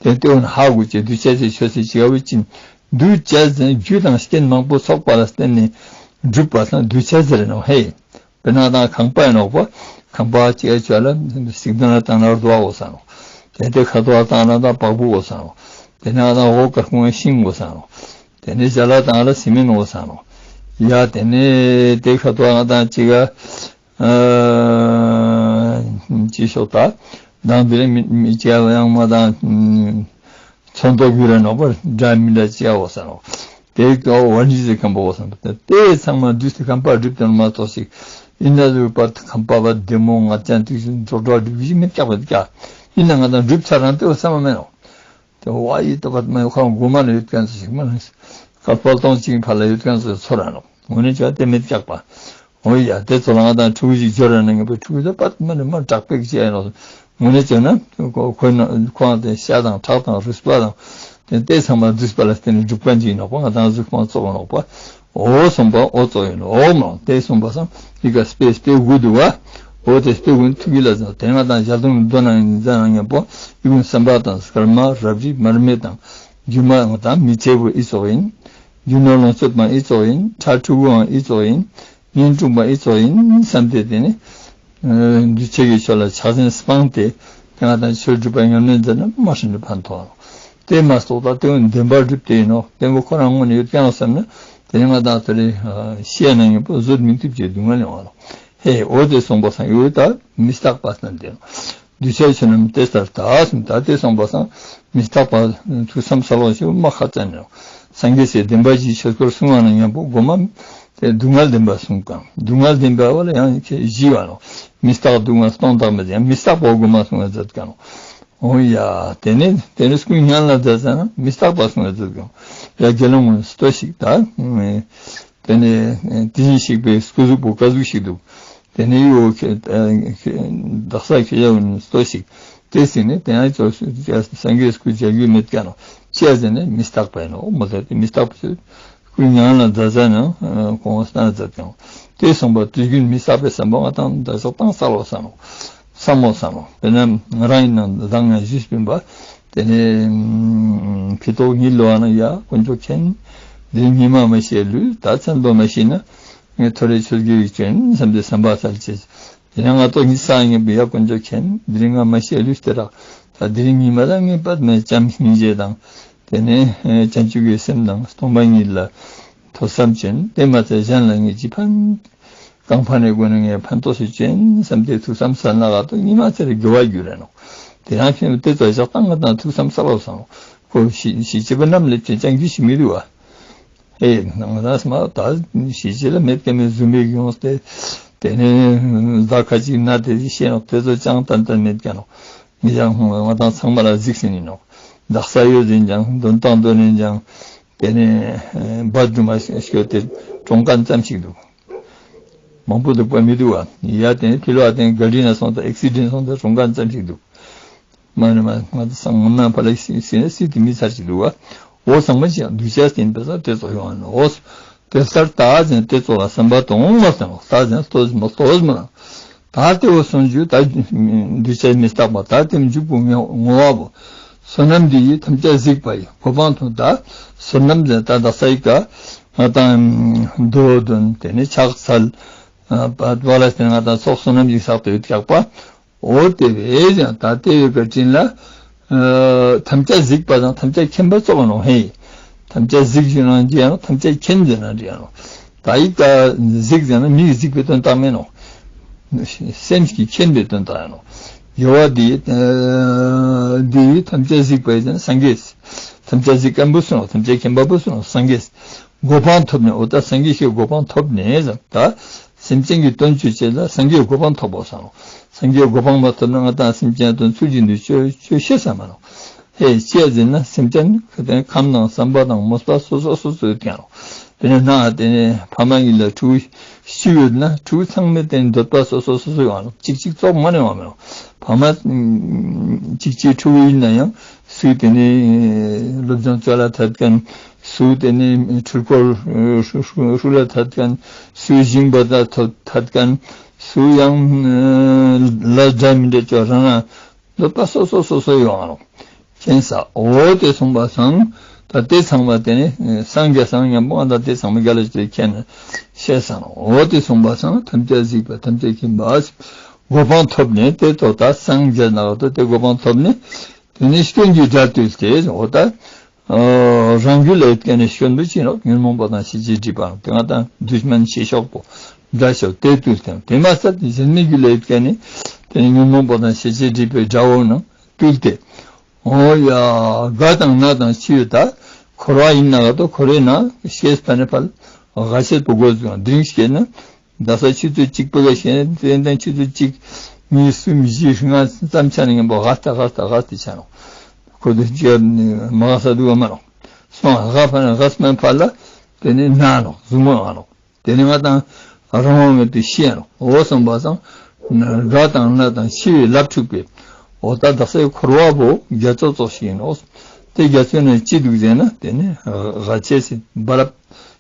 དེ་ལྟོས་ན་ཧ་གོ་ཅེས། གདུལ་བྱ་དེ་ཆོས་སི་བྱ་བའི་ཅིན་གདུལ་བྱ་ཟེར་རྒྱུ་དང་རྐྱེན་མང་པོ་ཚོགས་པ་ལ་བརྟེན་ནས་གྲུབ་པ་སང་གདུལ་བྱ་ཟེར་ནོག་ཧེ། དཔེར་ན་དང་ཁང་པ་ཡིན་ནོག་པ། ཁང་པ་ཅིག་ཆོས་ལ་སིག་དོན་ལ་བཏང་ན་རྡོ་བ་དགོས་ས་ནོག། དེ་དེ་ཁ་དོག་བཏང་ན་དང་བག་བུ་དགོས་ས་ནོག། དེ་ན་དང་འོག་ཀ་ཁུང་ཤིང་དགོས་ས་ནོག། དེ་ནས་ཞལ་ལག་བཏང་ལ་སི་མེན་དགོས་ས་ནོག། ཡ་དེ་ནས་དེ་ཁ་དོག་ན་དང་ཅིག་ག་ཅི་ཤོག་ད་དང་དེ་རིང་མི་ཅིག་ག་ཡང་མ་དང་། ཚོན་མདོག་གུ་ར་ནོག་པ། འདྲ་མི་འདྲ་ཅི་ཡ་འོ་ས་ནོག། དེ་ཀ་བ་ནི་ཟེར་ཁན་པོ་འོ་ས་ནོག། དེ་ཚང་མ་འདུས་ཏེ་ཁང་པ་སྒྲུབ་ཏེ་མ་གཏོགས་ཤིག་ཡིན་ན་ཟེར་བ་ཁང་པ་བ་བདེ་མོ་ང་ཅན་ཏིག་ཞིག་འགྲོ་འགྲོ་སྒྲུབ་ཀྱི་མི་ཀྱག་པ་ཀྱག། ཡིན་ན་ང་དང་སྒྲུབ་ཚར་རང་དེ་བ་ས་མ་མེད་ནོག། དེ་བ་ཡི་ཏོ་བ་མ་ཡོད་ཁང་གོ་མ་ལ་ཡོད་ཁན་ཚོ་ཞིག་མ་ནི་སྐལ་པ་སྟོང་གཅིག་ཕ་ལ་ཡོད་ཁན་ཚོ་ཚོར་ར་ནོག། འོ་ནི་ཅོ་དེ་མི་ཀྱག་པ། འོ་ཡ་དེ་ཚོ་ལ་ང་དང་ཕྲུ་གུ་ཞིག་འབྱོར་ར་ན་ངེས་པོ་ཕྲུ་གུ་དེ་པད་མ་ནི་མ་དྲག་པེག་ཅི་ཡ་ནོག། དངོས་གནས་བྱས་ན་ཁོ་ཁོ་ན་ཁོང་དེ་ཤ་དང་ཁྲག་དང་རུས་པ་དང་དེ་དེ་ཚང་མ་འདུས་པ་ལ་བརྟེན་ནས་སྒྲུབ་ཁན་ཅིག་ཡིན་ནོག་པ། ང་དང་གཟུགས་པོ་གཙོ་བོ་ནོག་པ། འོ་སོང་པ་འོ་གཙོ་ཡིན་ནོག། འོ་མ་དེ་སོང་པ་སང་ཡི་ག་དཔེ་དཔེ་དགུ་འདུག་པ། འོ་དེ་དཔེ་དགུ་ཐུགས་ཀྱི་ལ་ཟེར་དེ་ང་དང་ཞལ་གདོང་མདོ་ན་ཡིན་ཟེར་ན་ངེས་པོ་ཡི་གུན་བསམ་པ་དང་སྐར་མ་རབ་རིབ་མར་མེ་དང་སྒྱུ་མ་ང་དང་མི་ཚེ་བོ་ཨི་ཙོགས་ཡིན། རྒྱུ་ནོར་ལོངས་སྤྱོད་པའང་ཨི་ཙོགས་ཡིན། ཕྲུ་གུའང་ཨི་ཙོགས་ཡིན། གཉེན་དྲུང་པ་ཨི་ཙོགས་ཡིན་བསམ་སྟེ་དེ་ནི་གདུལ་བྱ་གི་ཆོས་ལ་ཆགས་ཞེན་སྤངས་ཏེ་དེ་ང་དང་ཆོས་སྒྲུབ་པ་ཉམས་ལེན་མཛད་ན་མ་ཧྲི་ནི་ཕན་ཐོགས་ནོག། དེ་མ་གཏོགས་ད་དེ་བདེན་པར་སྒྲུབ་སྟེ་ཡིན་ནོག། དེ་བོ་ཁོ་རང་ངོས་ནས་ཡོད་ཀྱང་བསམ་ན་དེ་ནི་ང་དང་དེ་རེ་ཤེས་ན་ངེས་པོ་བཟོད་མི་ཐུབ་ཀྱི་སྡུག་བསྔལ་ཡོང་བ་ནོག། ཧེ་འོ་དེ་སོང་པ་སང་ཡོད་ད་མི་རྟག་པ་བསྟན་ཏེ་ནོག། གདུལ་བྱའི་ཆོས་རྣམས་དེ་ལྟར་བལྟ་ཟེར་ད་དེ་སོང་པ་སང་མི་རྟག་པ་ཐུགས་བསམ་གསལ་བོ་ཞིག་མ་ཁ་ཙན་ནོག། སངས་རྒྱས་སི་བདེན་པ་བཞིའི་ཆོས་སྐོར་གསུང་བ་ན་མཉམ་པོ་གོ་མ་དེ་སྡུག་བསྔལ་བདེན་པ་གསུང་གང་སྡུག་བསྔལ་བདེན་པ་བ་ལ་ཡང་ཁྱེད་བཞི་བ་ནོག། མི་རྟག་སྡུག་བསྔལ་སྟོང་བདག་མེད་ཡང་མི་རྟག་པ་གོ་མ་གསུང་བ་མཛད་གང་ནོག། འོ་ཡ་དེ་ནས་དེ་ནས་སྐུ་མྱ་ངན་ལས་འདས་ཟེར་ན་མི་རྟག་པ་གསུང་བ་མཛད་གང་ཡ་དགེ་སློང་ངོ་ལྟོས་ཤིག་ད། དེ་ནས་དེ་བཞིན་གཤེགས་པའི་སྐུ་གཟུགས་པོ་ག་ཟུག་ཞིག་འདུག། དེ་ནས་ཡོ་ཁེ་དག་ས་ཁྱེད་ཡ་ལྟོས་ཤིག། དེ་ཟིན་ནས་དེ་ཡང་ཅོ་སངས་རྒྱས་སྐུ་མཇལ་རྒྱུ་མེད་ཀྱང་ནོག། ཅི་ཡ་ཟེར་ནས་མི་རྟག་པ་ཡིན་ནོག་མོ་ཟེར་ཏེ་མི་རྟག་པ་ཟེར་སྐུ་མྱ་ངན་ལས་འདས་ཟེར་ན་ཁོང་སྟན་མཛད་ཀྱང་དེ་སོང་པ་དུས་རྒྱུན་མི་རྟག་པའི་བསམ་པ་ང་དང་འདས་ཟེར་བཏང་གསལ་བོ་བསམ་ནོག། བསམ་མོ་བསམ་ནོག། དེ་ནས་ང་རང་ཡིན་ན་བདག་ངས་ཞུས་པིན་པ། དེ་ནས་ཕི་ཏོག་ཉིད་ལོ་བ་ན་ཡ་དཀོན་མཆོག་མཁྱེན། འདིར་ཉི་མ་མ་ཤེས་ལུས་ད་མཚན་ལོ་མ་ཤེས་ན། ངས་ཐོ་རེ་ཆོས་དགེ་བའི་སྐྱོན་བསམ་སྟེ་བསམ་པ་གསལ་བྱེད། དེ་ནས་ང་ཏོག་ཉིད་སང་ངས་བི་ཡ་དཀོན་མཆོག་མཁྱེན། འདིར་ང་མ་ཤེས་ལུས་ཏེ་རག། ད་འདིར་ཉི་མ་ལ་ངས་པད་མེད་བྱམས་སྙིང་རྗེ་དང་། དེ་ནས་བྱང་ཆུབ་ཀྱི་སེམས་དང་སྟོང་པ་ཉིད་ལ་ཐོས་བསམ་བྱོན། དེ་མ་ཚད་གཞན་ལ་ངས་ཅི་ཕན། གང་ཕན་ནི་སྒོ་ནས་ངས་ཕན་ཐོགས་སུ་བྱོན་བསམ་སྟེ་ཐུགས་བསམ་གསལ་ན་ག་ཏོ་ཉི་མ་ཚེ་རིང་དགེ་བ་འགྱུར་རེ་ནོག། དེ་རང་ཕྱིན་དེ་ཙོགས་བཞག་སྟངས་ང་དང་ཐུགས་བསམ་གསལ་བོ་བསམ་ནོག། ཁོ་ཤི་ཤི་ཅེས་པ་རྣམས་ལེབ་ཅེས་ཅང་རྒྱུ་ཞིག་མི་འདུག་བ། ཨེ་ང་དང་སྨ་ད་ཤི་ཅེས་ལ་མེད་ཀ་མེད་བཟུང་བའི་ཡོངས་ཏེ། དེ་ནས་ཟླ་ཁ་ཅིག་ན་དེ་ཤེས་ནོག། དེ་ཚོ་ཅང་ཏན་ཏན་མེད་ཀ་ནོག། ངེད་ཅག་ང་དང་ཚང་མ་ལ་གཟིགས་ཟིན་ཡིན་ནོག། དག་ས་ཡོད་ཟིན་ཀྱང་དོན་དང་དོན་ཡིན་ཀྱང་། དེ་ནས་བ་དུ་མ་ཤོད་དེ་གྲོངས་མཁན་ཙམ་ཞིག་འདུག། མང་པོ་འདུག་པ་མི་འདུག་བ། ཡ་དེ་ནས་ཕི་ལོ་བ་དེ་ག་རི་ན་སོང་དང་ཨེག་སི་ཌེན་སོང་དང་གྲོངས་མཁན་ཙམ་ཞིག་འདུག། མ་ནི་མ་ང་ཚོ་སང་ངམ་ན་ཕ་ལ་སི་སི་ནས་སི་དེ་མི་ཚར་ཅིག་འདུག་བ། འོ་ཚང་མ་ཅི་ཡང་འདུས་བྱས་བསྟན་པའི་ས་དེ་ཚོ་ཡོང་ནོ། འོ་དེ་ལྟར་ད་ཟེར་དེ་ཚོ་ལ་བསམ་པ་དང་མ་བསྟན་ནོ། ད་ཟེར་ལྟོས་མ་ལྟོས་མ་ལ། ད་དེ་འོ་སོང་རྒྱུ་ད་འདུས་བྱས་མི་རྟག་པ་ད་དེ་འཇུག་པོ་ངེས་ངོ་བ་བོ། བསོད་ནམས་འདི་ཡིས་ཐམས་ཅད་གཟིགས་པ་ཡི། གོ་འཕང་ཐོབ་ད་བསོད་ནམས་ཟེར་ད་དག་ས་ཡི་ཀ་ང་དང་མདོ་འདོན་དེ་ནས་ཕྱག་འཚལ། པ་ལ་ཟེར་ང་དང་ཚོགས་བསོད་ནམས་ཡིག་བསགས་ཏེ་ཡོད་ཀྱག་པ། འོ་དེ་བས་ཀྱང་ད་དེ་བའི་བཀའ་དྲིན་ལ་ཨ་ཐམས་ཅད་གཟིགས་པ་དང་ཐམས་ཅད་མཁྱེན་པ་ཙོགས་ནོག་ཧེ། ཐམས་ཅད་གཟིགས་ཞུ་ན་འགྲིག་ཡ་ནོག། ཐམས་ཅད་མཁྱེན་ཟེར་ན་འགྲིག་ཡ་ནོག། ད་ཡིག་ད་གཟིགས་ཟེར་ན་མིག་གིས་གཟིགས་པའི་དོན་དག་མེན་ནོག། སེམས་ཀྱིས་མཁྱེན་པའི་དོན་དག་ཡིན་ནོག། དགེ་བ་འདི་ཨ་འདི་ཐམས་ཅད་གཟིགས་པ་ཡིན་ན་སངས་རྒྱས། ཐམས་ཅད་གཟིགས་མཁན་པོ་སུ་ནོག། ཐམས་ཅད་མཁྱེན་པ་པོ་སུ་ནོག། སངས་རྒྱས། གོ་འཕང་ཐོབ་ནས། འོ་ད་སངས་རྒྱས་ཀྱི་གོ་འཕང་ཐོབ་ནས་ཟེར་ད། སེམས་ཅན་གྱི་དོན་བྱེད་ཅེས་ལ་སངས་རྒྱས་གོ་འཕང་ཐོབ་པོ་ཟེར་ནོག། སངས་རྒྱས་གོ་འཕང་མ་ཐོབ་ན་ང་དང་སེམས་ཅན་དོན་ཚུལ་བཞིན་དུ་ཅོ་ཅོ་ཤེས་ས་མ་ནོག། ཧེ་ཅི་ཡ་ཟེར་ན་སེམས་ཅན་ཁམས་དང་བསམ་པ་དང་མོས་པ་སོ་སོ་སོ་སོ་ཡོད་ཀྱང་ནོག། དེ་ནས་ན་དེ་ནས་ཕ་མ་གཉིས་ལ་ཕྲུ་གུ་བཞི་ཡོད་ན་ཕྲུ་གུ་ཚང་མའི་དེ་ནས་འདོད་པ་སོ་སོ་སོ་སོ་ཡོང་ནོག། གཅིག་གཅིག་ཙོགས་མ་ནས་ཡོང་མེད་ནོག། ཕ་མ་གཅིག་གཅིག་ཕྲུ་གུ་ཡིན་ན་ཡང་སུའི་དེ་ནས་སློབ་སྦྱོང་ཅོ་ལ་ཐད་མཁན། སུ་དེ་ནས་འཕྲུལ་འཁོར་ཧྲུ་ཧྲུ་ལ་ཐད་མཁན། སུ་ཞིང་པ་ད་ཐད་མཁན། སུ་ཡང་ལ་འདྲ་མི་འདྲ་ཅོ་རང་རང་འདོད་པ་སོ་སོ་སོ་སོ་ཡོང་ང་ནོག། མཁྱེན་ས། འོ་དེ་སོང་པ་སང་ད་དེ་ཚང་མ་དེ་ནས་སངས་རྒྱས་སང་མཉམ་པོ་ང་ད་དེ་ཚང་མ་རྒྱལ་ལ་ཅོ་མཁྱེན་ཤེས་སང་འོ་དེ་སོང་པ་སང་ཐམས་ཅད་གཟིགས་པ་ཐམས་ཅད་མཁྱེན་པ་གོ་འཕང་ཐོབ་ནས་དེ་ཐོག་ད་སངས་རྒྱས་ན་ག་ཏོ་དེ་གོ་འཕང་ཐོབ་ནས། དེ་ནས་སྐྱོན་གྱི་དགྲ་བཏུལ་ཏེ། འོ་ད་ཨ་རང་རྒྱུད་ལ་ཡོད་མཁན་ནི་སྐྱོན་པོ་ཅི་ནོག། ཉོན་མོངས་པ་དང་ཤེས་བྱའི་སྒྲིབ་པ་དེ་ང་དང་དུཤ་མན་ཤེས་ཤོག་པོ་དགྲ་ཤོག་དེ་བཏུལ་ཏེ། དེ་མ་ཟད་དེ་གཞན་མའི་རྒྱུད་ལ་ཡོད་མཁན་ནི་དེ་ནི་ཉོན་མོངས་པ་དང་ཤེས་བྱའི་སྒྲིབ་པའི་དགྲ་བོ་ནང་བཏུལ་ཏེ། འོ་ཡ་རྒ་དང་ན་དང་འཆི་བའི་ད་འཁོར་བ་ཡིན་ན་ག་ཏོ་འཁོར་བའི་ནང་ཤེས་པ་ནི་ཕལ་རྒ་ཤེས་པོ་དགོས་ཟུང་དེ་རིང་སྐྱེས་ན། ད་ས་ཆུ་ཚོད་གཅིག་པོ་ག་ཤེས་ཏན་ཏན་ཆུ་ཚོད་གཅིག་གཉིས་གསུམ་བཞི་ལྔ་ཙམ་ཆ་ནས་ངན་པོ་ཧ་ཏ་ཧ་ཏ་ཧ་ཏ་ཆ་ནོག། ཁོ་དེ་ཅི་མ་ཧ་ས་དུག་མ་ནོག། སོང་ཧ་ཕ་ན་ཧ་སྨན་ཕ་ལ་དེ་ནི་ན་ནོག་ཟུག་མོ་ཡོང་ནོག། དེ་ནི་ང་དང་རང་དབང་མེད་དུ་ཤི་ཡ་ནོག། འོ་སོང་པ་སང་རྒ་དང་ན་དང་འཆི་བའི་ལབ་འཁྲུགས་པའི་འོ་ད་དག་སའི་འཁོར་བ་བོ་རྒྱ་མཚོ་ཙོགས་ཤིག་ཡིན་ནོག། དེ་རྒྱ་མཚོའི་ནང་ཅི་དུག་ཟེར་ན་དེ་ནི་ཧ་ཅེས་སི་བ་ལབ།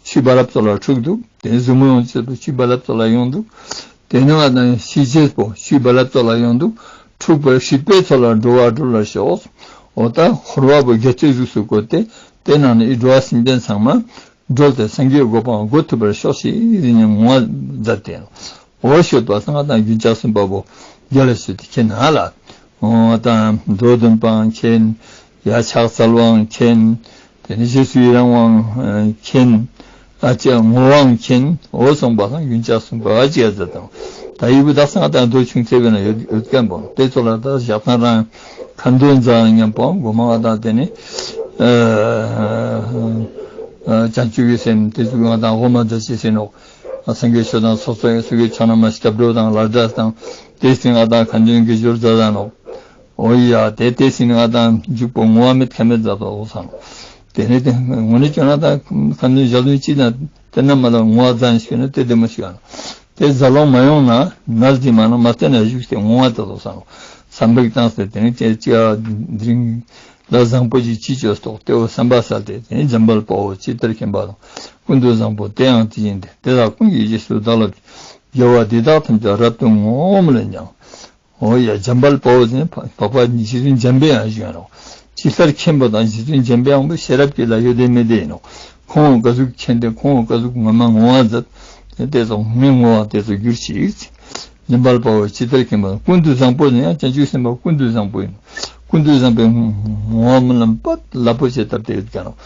ཆུའི་བ་ལབ་ཙོགས་ལ་འཁྲུགས་དུག། དེ་ཟུག་མོ་ཡོང་ཅེས་པོ་ཆུའི་བ་ལབ་ཙོགས་ལ་ཡོང་དུག། དེ་ནི་ང་དང་ཤི་ཅེས་པོ་ཆུའི་བ་ལབ་ཙོགས་ལ་ཡོང་དུག། འཁྲུགས་པའི་སྲིད་པའི་མཚོ་ལ་འགྲོ་བ་སྒྲོལ་ལ་ཤོག། འོ་ད་འཁོར་བ་བོ་རྒྱ་མཚོའི་གཟུགས་སུ་བཀོད་དེ། དེ་ནང་ནས་འགྲོ་བ་སེམས་ཅན་ཚང་མ་སྒྲོལ་ཏེ་སངས་རྒྱས་གོ་འཕང་འགོད་ཐུབ་པར་ཤོག་ཤིག་ཟེར་ནས་བསྔོ་བ་མཛད་དེ། འོ་ཤོད་པ་སང་ང་དང་རྒྱུན་ཆགས་སུན་པ་བོ་རྒྱལ་ལ་ཤོད་དེ་མཁྱེན་ན་ལ། འོ་ད་འགྲོ་དོན་པའང་མཁྱེན། ཡ་ཕྱག་འཚལ་བའང་མཁྱེན། དེ་ནི་རྗེས་སུ་ཡི་རང་བའང་མཁྱེན། ཨ་ཅེ་བསྔོ་བའང་མཁྱེན། འོ་སོང་པ་སང་རྒྱུན་ཆགས་སུན་པ་ཨ་ཅེ་ཡ་ཛ་དང་། ད་ཡི་བུ་དག་སང་ང་དང་འདོད་ཆུང་ཚེ་བའི་ན་ཡོད་ཡོད་མཁན་པོ་དེ་ཚོ་ལ་ད་ཞག་ཐང་རང་ཁ་འདོན་མཛད་མཉམ་པོ་གོ་མ་ང་དང་དེ་ནི་ཨ་བྱང་ཆུབ་ཀྱི་སེམས་དེ་ཚོ་ང་དང་འོ་མ་མཛད་ཅེས་ཟེར་ནོག། སངས་རྒྱས་ཆོས་དང་ཚོགས་གཙོ་ཡང་སུ་གི་ཕྱོགས་ན་མ་སྐྱབས་འགྲོ་དང་ལ་དྭགས་དང་དེ་སྟེང་ང་དང་ཁ་འདོན་དགེ་སྦྱོར་མཛད་ད་ནོག། འོ་ཡ་དེ་དེ་སྟེང་ང་དང་འཇུག་པོ་བསྔོ་བ་མེད་ཁ་མེད་མཛད་དོ་ཟེར་ནོག། དེ་ནས་དེ་དངོས་གནས་ཅོ་ན་དང་ཁ་འདོན་ཞལ་འདོན་ཅི་དང་དེ་ན་མ་ལ་བསྔོ་བ་མཛད་ཤེས་ན་དེ་བདེ་མོ་ཞིག་ཡོང་ནོག། དེ་ཟ་ལོང་མ་ཡོང་ན་ནལ་དེ་མ་ན་མ་བསྟན་ན་བཞུགས་ཏེ་བསྔོ་བ་མཛད་དོ་ཟེར་ནོག། སམ་བག་བཏང་སྟེ་དེ་ནས་ཅེ་ཅི་ཨ་དེ་རིང་ལ་བཟང་པོ་ཅིག་ཅི་ཅོས་ཏོག་ཏེ་བོ་བསམ་པ་གསལ་ཏེ་དེ་ནས་འཇམ་དཔལ་དཔའ་བོས་ཇི་ལྟར་མཁྱེན་པ་དང་། ཀུན་ཏུ་བཟང་པོ་དེ་ཡང་དེ་བཞིན་ཏེ། དེ་དག་ཀུན་གྱི་རྗེས་སུ་བདག་སློབ་ཅིང་། དགེ་བ་འདི་དག་ཐམས་ཅད་རབ་ཏུ་བསྔོ་སྨོན་ལམ་ཡང་། འོ་ཡ་འཇམ་དཔལ་དཔའ་བོ་ཟེར་ན་འཕགས་པ་རྗེ་བཙུན་འཇམ་པའི་དབྱངས་ཞུ་ཡ་ནོག། ཇི་ལྟར་མཁྱེན་པ་དང་རྗེ་བཙུན་འཇམ་པའི་དབྱངས་པོ་ཤེས་རབ་ཀྱི་ལ་ཡོད་དེ་མེད་དེ་ཡིན་ནོག། ཁོང་ག་ཟུག་མཁྱེན་ཏེ་ཁོང་ག་ཟུག་ངོ་མ་བསྔོ་བ་མཛད་དེ་ཚོ་ངའི་བསྔོ་བ་དེ་ཚོ་གྱུར་ཅིག། འཇམ་དཔལ་དཔའ་བོས་ཇི་ལྟར་མཁྱེན་པ་ཀུན་ཏུ་བཟང་པོ་ཟེར་ཡང་བྱང་ཆུབ་སེམས་དཔའ་ཀུན་ཏུ་བཟང་པོ་ཡིན། ཀུན་ཏུ་བཟང་པོའི་བསྔོ་བ་སྨོན་ལམ་པོ་རླབས་པོ་ཆེ་བཏབ་སྟེ་ཡོད་ཀྱང་ནོག།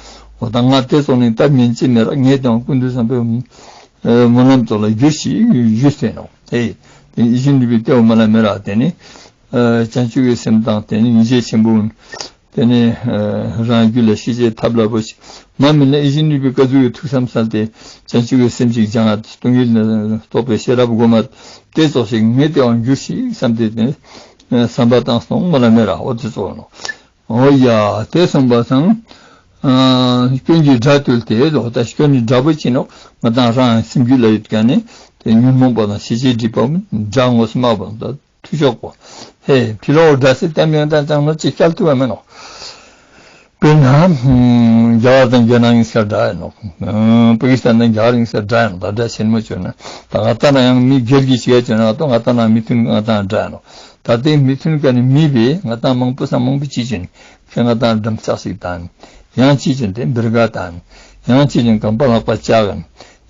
འོ་ད་ང་དེ་ཚོགས་ནི་བཏབ་ཉན་ཅི་མེད་ར། ངས་དེའང་ཀུན་ཏུ་བཟང་པོའི་སྨོན་ལམ་ཚོགས་ལ་གྱུར་ཅིག་ཞུས་ཏེ་ནོག། ཨེ་དེ་ཡིད་བཞིན་ནོར་བུའི་ལྟེ་བ་མ་ལ་མེ་ར། དེ་ནི་བྱང་ཆུབ་ཀྱི་སེམས་དང་དེ་ནི་སྙིང་རྗེ་ཆེན་པོ། དེ་ནས་རང་རྒྱུད་ལ་ཤེས་བྱའི་ཐབས་ལ་བོ་ཞིག་མ་མིན་ན་ཡིད་བཞིན་ནོར་བུའི་ཀ་ཟུག་གི་ཐུགས་བསམ་སལ་ཏེ་བྱང་ཆུབ་ཀྱི་སེམས་ཤིག་སྦྱང་ང་སྟོང་ཉིད་ལ་རྟོགས་པའི་ཤེས་རབ་སྒོམ་མ་དེ་ཙོགས་ཤིག་ངས་དེའང་གྱུར་ཅིག་བསམ་སྟེ་དེ་བསམ་པ་བཏང་སོང་མ་ལ་མེ་ར། འོ་དེ་ཙོགས་ནོག། འོ་ཡ་དེ་སོང་པ་སང་སྐྱོན་གྱི་དགྲ་བཏུལ་ཏེ། འོ་ད་སྐྱོན་ནི་དགྲ་བོ་ཅི་ནོག། ང་དང་རང་སེམས་རྒྱུད་ལ་ཡོད་ཀྱང་ནི་དེ་ཉོན་མོངས་པ་དང་ཤེས་བྱའི་སྒྲིབ་པ་དགྲ་ངོ་མ་བོ་ད། ཐུ་ཤོག་པོ། ཧེ་ཕི་ལོག་དགྲ་སི་ཏེམ་ཡོང་ད་ཅང་ནོ་ཅི་སྐྱལ་ཐུབ་བ་མེན་ནོག། དཔེར་ན་རྒྱ་གར་དང་རྒྱ་ནག་གཉིས་ཀ་དགྲ་ཡིན་ནོག། པ་ཀི་སི་ཐན་དང་རྒྱ་གར་གཉིས་ཀ་དགྲ་ཡིན་ནོག། ད་དགྲ་ཆེན་མོ་བྱོས་ན་ད་ང་ད་ན་ཡང་མི་སྒེར་གྱི་ཅི་ག་བྱོས་ན་ད་ང་ད་ན་མི་མཐུན་ང་ད་ན་དགྲ་ཡིན་ནོག། ད་དེ་མི་མཐུན་ཀ་ནི་མི་བས་ང་ད་མང་པོ་སང་མང་པོ་ཅི་བྱོས་ནི་ཁྱོད་ང་ད་འགྲམ་ལྕག་ཞིག་བཏང་ཡང་ཅི་བྱོས་དེ་འབེར་ག་བཏང་ཡང་ཅི་བྱོས་རྐང་པ་ལག་པ་བཅག་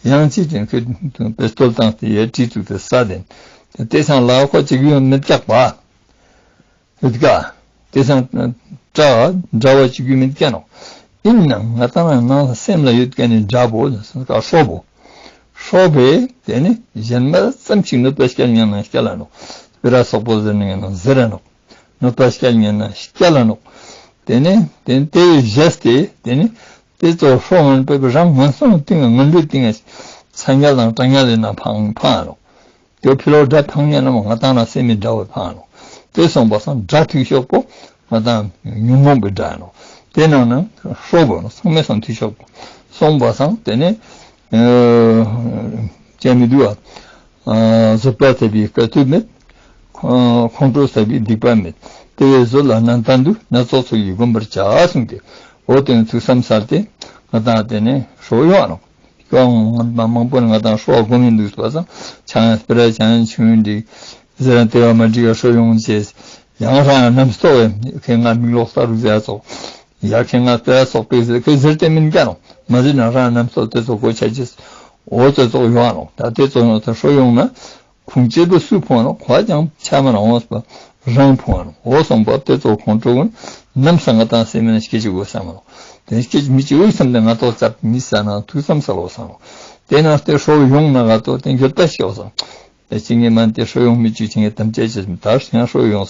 ཡང་ཅི་བྱོས་ཁྱོད་པེ་སྟོལ་བཏང་སྟེ་ཡ་གྲི་བཙུགས་ཏེ་ས་དེ། དེ་སང་ལ་ཁོ་ཅིག་ཡོང་མི་སྐྱག་པ། ཡོད་ཀ། དེ་སང་དགྲ་དགྲ་བོ་ཅིག་གུ་མེད་ཀ་ནོག། ཨིན་ནའང་ང་ཏང་རང་ནང་སེམས་ལ་ཡོད་ཀ་ནི་དགྲ་བོ་ཟེར་ཀ་ཤོ་བོ། ཤོ་བོའི་དེ་ནི་གཞན་མ་ཙམ་ཞིག་གནོད་པ་སྐྱལ་ཉན་ན་སྐྱལ་ལ་ནོག། སྤེ་ར་སོག་པོ་ཟེར་ན་ཡང་ན་ཟེར་ར་ནོག། གནོད་པ་སྐྱལ་ཉན་ན་སྐྱལ་ལ་ནོག། དེ་ནི་དེ་དེ་བཞེས་ཏེ་དེ་ནི་དེ་ཚོ་ཤོ་ངན་པའི་རང་ངན་སོང་སྟེང་ངན་པའི་སྟེང་ས་ཉལ་དང་གྲང་ཉལ་ལས་ན་ཕང་ཕང་ནོག། དེ་ཕི་ལོག་དགྲ་ཕང་ཉན་ན་མ་ང་ཏང་ན་སེམས་མི་དགྲ་བོ་ཕང་ནོག། དེ་སོང་པ་སང་དགྲ་འཐུས་ཤོག་པོ་ང་ཏང་ཉོན་མོངས་པའི་དགྲ་ནོག། དེ་ནང་ན་ཤོ་བོ་ནོག། ཚང་མའི་སང་འཐུས་ཤོག་པོ་སོང་པ་སང་དེ་ནི་ཅན་མི་འདུག་བ། བཟོད་པ་ཟེར་བའི་དཀའ་ཐུབ་མེད། ཁོང་ཁོང་ཁྲོ་ཟེར་བའི་སྡིག་པ་མེད། དེ་བས་བཟོད་ལ་ནན་ཏན་དུ། སྣ་ཚོགས་ཚོགས་ཀྱིས་བསྒོམ་པར་བྱ་གསུངས་ཏེ། འོ་དེ་ནི་ཐུགས་བསམ་སལ་ཏེ་ང་ཏང་དེ་ནི་ཤོ་ཡོང་ནོག། ཡང་མང་པོ་ནི་ང་ཏང་ཤོ་བ་སྒོམ་ཡིན་འདུག་པ་སང་ཆང་སྤེ་ར་ཆང་ཆུང་འདི་ཟེར་ན་དེ་བ་མ་འགྲིག་ག་ཤོ་ཡོང་ཅེས། ཡང་རང་རྣམ་རྟོག་ཁེ་ང་མིག་ལོག་ས་རུ་ཟེར་ཙོག། ཡ་ཁེ་ང་སྤེ་ར་ཙོག་པེ་ཟེར་ཁེ་ཟེར་ཏེ་མིན་ཀ་ནོག། མ་ཟེར་ན་རང་རྣམ་རྟོག་དེ་ཙོག་གོ་ཆ་ཅེས། འོ་དེ་ཙོག་ཡོང་ནོག། ད་དེ་ཙོག་ཡོང་ད་ཤོ་ཡོང་ན་ཁུངས་བཅད་པོ་སུ་ཕོང་ནོག། ཁོ་ཅང་ཆ་མ་ནོག་འོང་སྤ་རང་ཕོང་ནོག། འོ་སོང་པ་དེ་ཙོག་ཁོང་ཁྲོ་ཀུན་ནམ་སང་ང་ཏང་སེམས་ན་སྐྱེ་ཅིག་འོ་ས་མ་ནོག། དེ་སྐྱེ་མི་ཅིག་འོ་བསམ་སྟེ་ང་ཏོག་ཙབ་མི་ས་ན་ཐུགས་བསམ་སལ་འོ་ས་ནོག། དེ་ན་དེ་ཤོ་ཡོང་ན་ང་ཏོག་དེ་འགྱོད་པ་སྐྱེ་འོ་ས་ནོག། དེ་ཅི་ངེ་མན་དེ་ཤོ་ཡོང་མི་ཅིག་ཅི་ངེ་དམ་བཅའ་ཅེས་མི་ད་ཡང་ཤོ་ཡོང་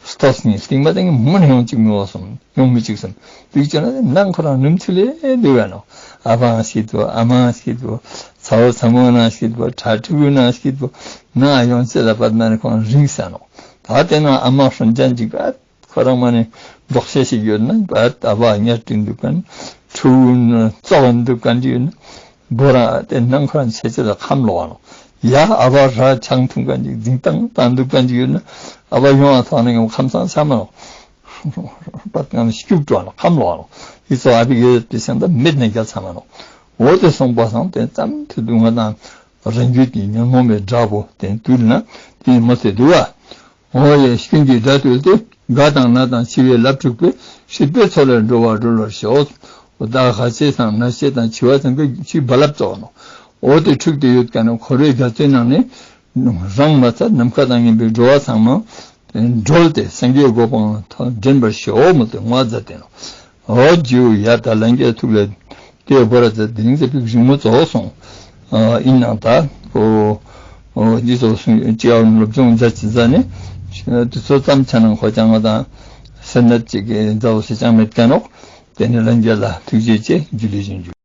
སྟོས་ངེ་སྟིང་མ་དེ་ངེ་མུན་ཡོང་ཅིག་མི་འོ་སོང་ཡོང་མི་ཅིག་སམ། དུག་ཅེ་ན་ནང་ཁོ་རང་ནུམ་ཚུལ་ལས་འདུག་ཡ་ནོག། ཨ་ཕའང་སྐྱིད་པོ་ཨ་མའང་སྐྱིད་པོ་ཚ་བོ་ཚ་མོ་ནང་སྐྱིད་པོ་ཁྲ་ཕྲུ་གུ་ནང་སྐྱིད་པོ་ནང་ཡོང་ཅེས་ལ་པད་མ་ནི་ཁོང་རིང་ས་ནོག། ད་དེ་ན་ཨ་མ་ཧྲོན་ཅན་ཅིག་པད་ཁོ་རང་མ་ནི་འབྲོག་ཤ་ཞིག་ཡོད་ན་པད་ཨ་ཕ་ཉལ་ཏེ་འདུག་གན་ཕྲུ་གུ་ཙོག་འདུག་གན་ཅིག་ཡོད་ན། བོ་རང་དེ་ནང་ཁོ་རང་ཆེ་ཆེ་ལ་ཁམས་ལོག་ནོག། ཡ་ཨ་བ་ར་ཆང་འཐུང་མཁན་ཅིག་འཛིང་ཏང་ཏང་འདུག་མཁན་ཅིག་ཡོད་ན་ཨ་བ་ཡོང་བ་ཐོག་ནས་ཁམས་སང་ཆ་མ་ནོག། པད་ང་སྐྱུག་བྲོ་ནོག་ཁམས་ལོག་ནོག། ཡི་ཚོ་ཨ་བི་གེ་དེ་སེམས་ད་མེད་ནས་རྒྱ་ཚ་མ་ནོག། འོ་དེ་སོང་པ་སང་དེ་ཙམ་དུ་དུ་ང་དང་རང་རྒྱུད་ཀྱི་ཉོན་མོངས་པའི་དགྲ་བོ་དེ་དུལ་ན་དེ་མ་ཚད་འདུག་བ། འོ་ཡེ་ཀུན་གྱི་དགྲ་བཏུལ་ཏེ། རྒ་དང་ན་དང་འཆི་བའི་རླབས་འཁྲུགས་པའི། སྲིད་པའི་མཚོ་ལས་འགྲོ་བ་སྒྲོལ་བར་ཤོག། འོ་ད་རྒ་ཆེ་དང་ན་ཆེ་དང་འཆི་བ་ཚང་གི་འཆི་བ་རླབས་ཙོགས་ནོག། འོ་དེ་འཁྲུགས་ཏེ་ཡོད་ཀ་ནི་འཁོར་བའི་རྒྱ་མཚོའི་ནང་ནས་རང་མ་ཚད་ནམ་མཁའ་དང་མཉམ་པའི་འགྲོ་བ་ཚང་མ་སྒྲོལ་ཏེ་སངས་རྒྱས་གོ་འཕང་ཐོབ་འདྲེན་པར་ཤོག་མོལ་ཏེ་བསྔོ་བ་མཛད་དེ་ནོག། འོ་ཇིའུ་ཡ་ད་ལྷན་རྒྱས་ཐུགས་ལ་དེ་བོ་ར་ཛ་དེ་རིང་ཙེ་ཕིག་རིང་མོ་རྫོགས་སོང་། ཨིན་ནང་ད་འོ་འོ་འདི་ཚོ་སུ་ཅི་ཡང་སློབ་སྦྱོང་མཛད་ཅི་ཟ་ནི་དེ་ཚོ་ཙམ་ཆ་ནང་ཁོ་ཅང་ང་དང་སེམས་ནད་ཅིག་གི་མཛའ་བོ་སེ་ཅང་མེད་ཀ་ནོག། དེ་ནི་ལྷན་རྒྱས་ལ་ཐུགས་རྗེ་ཆེ་ཇུ་ལེ་ཞུ།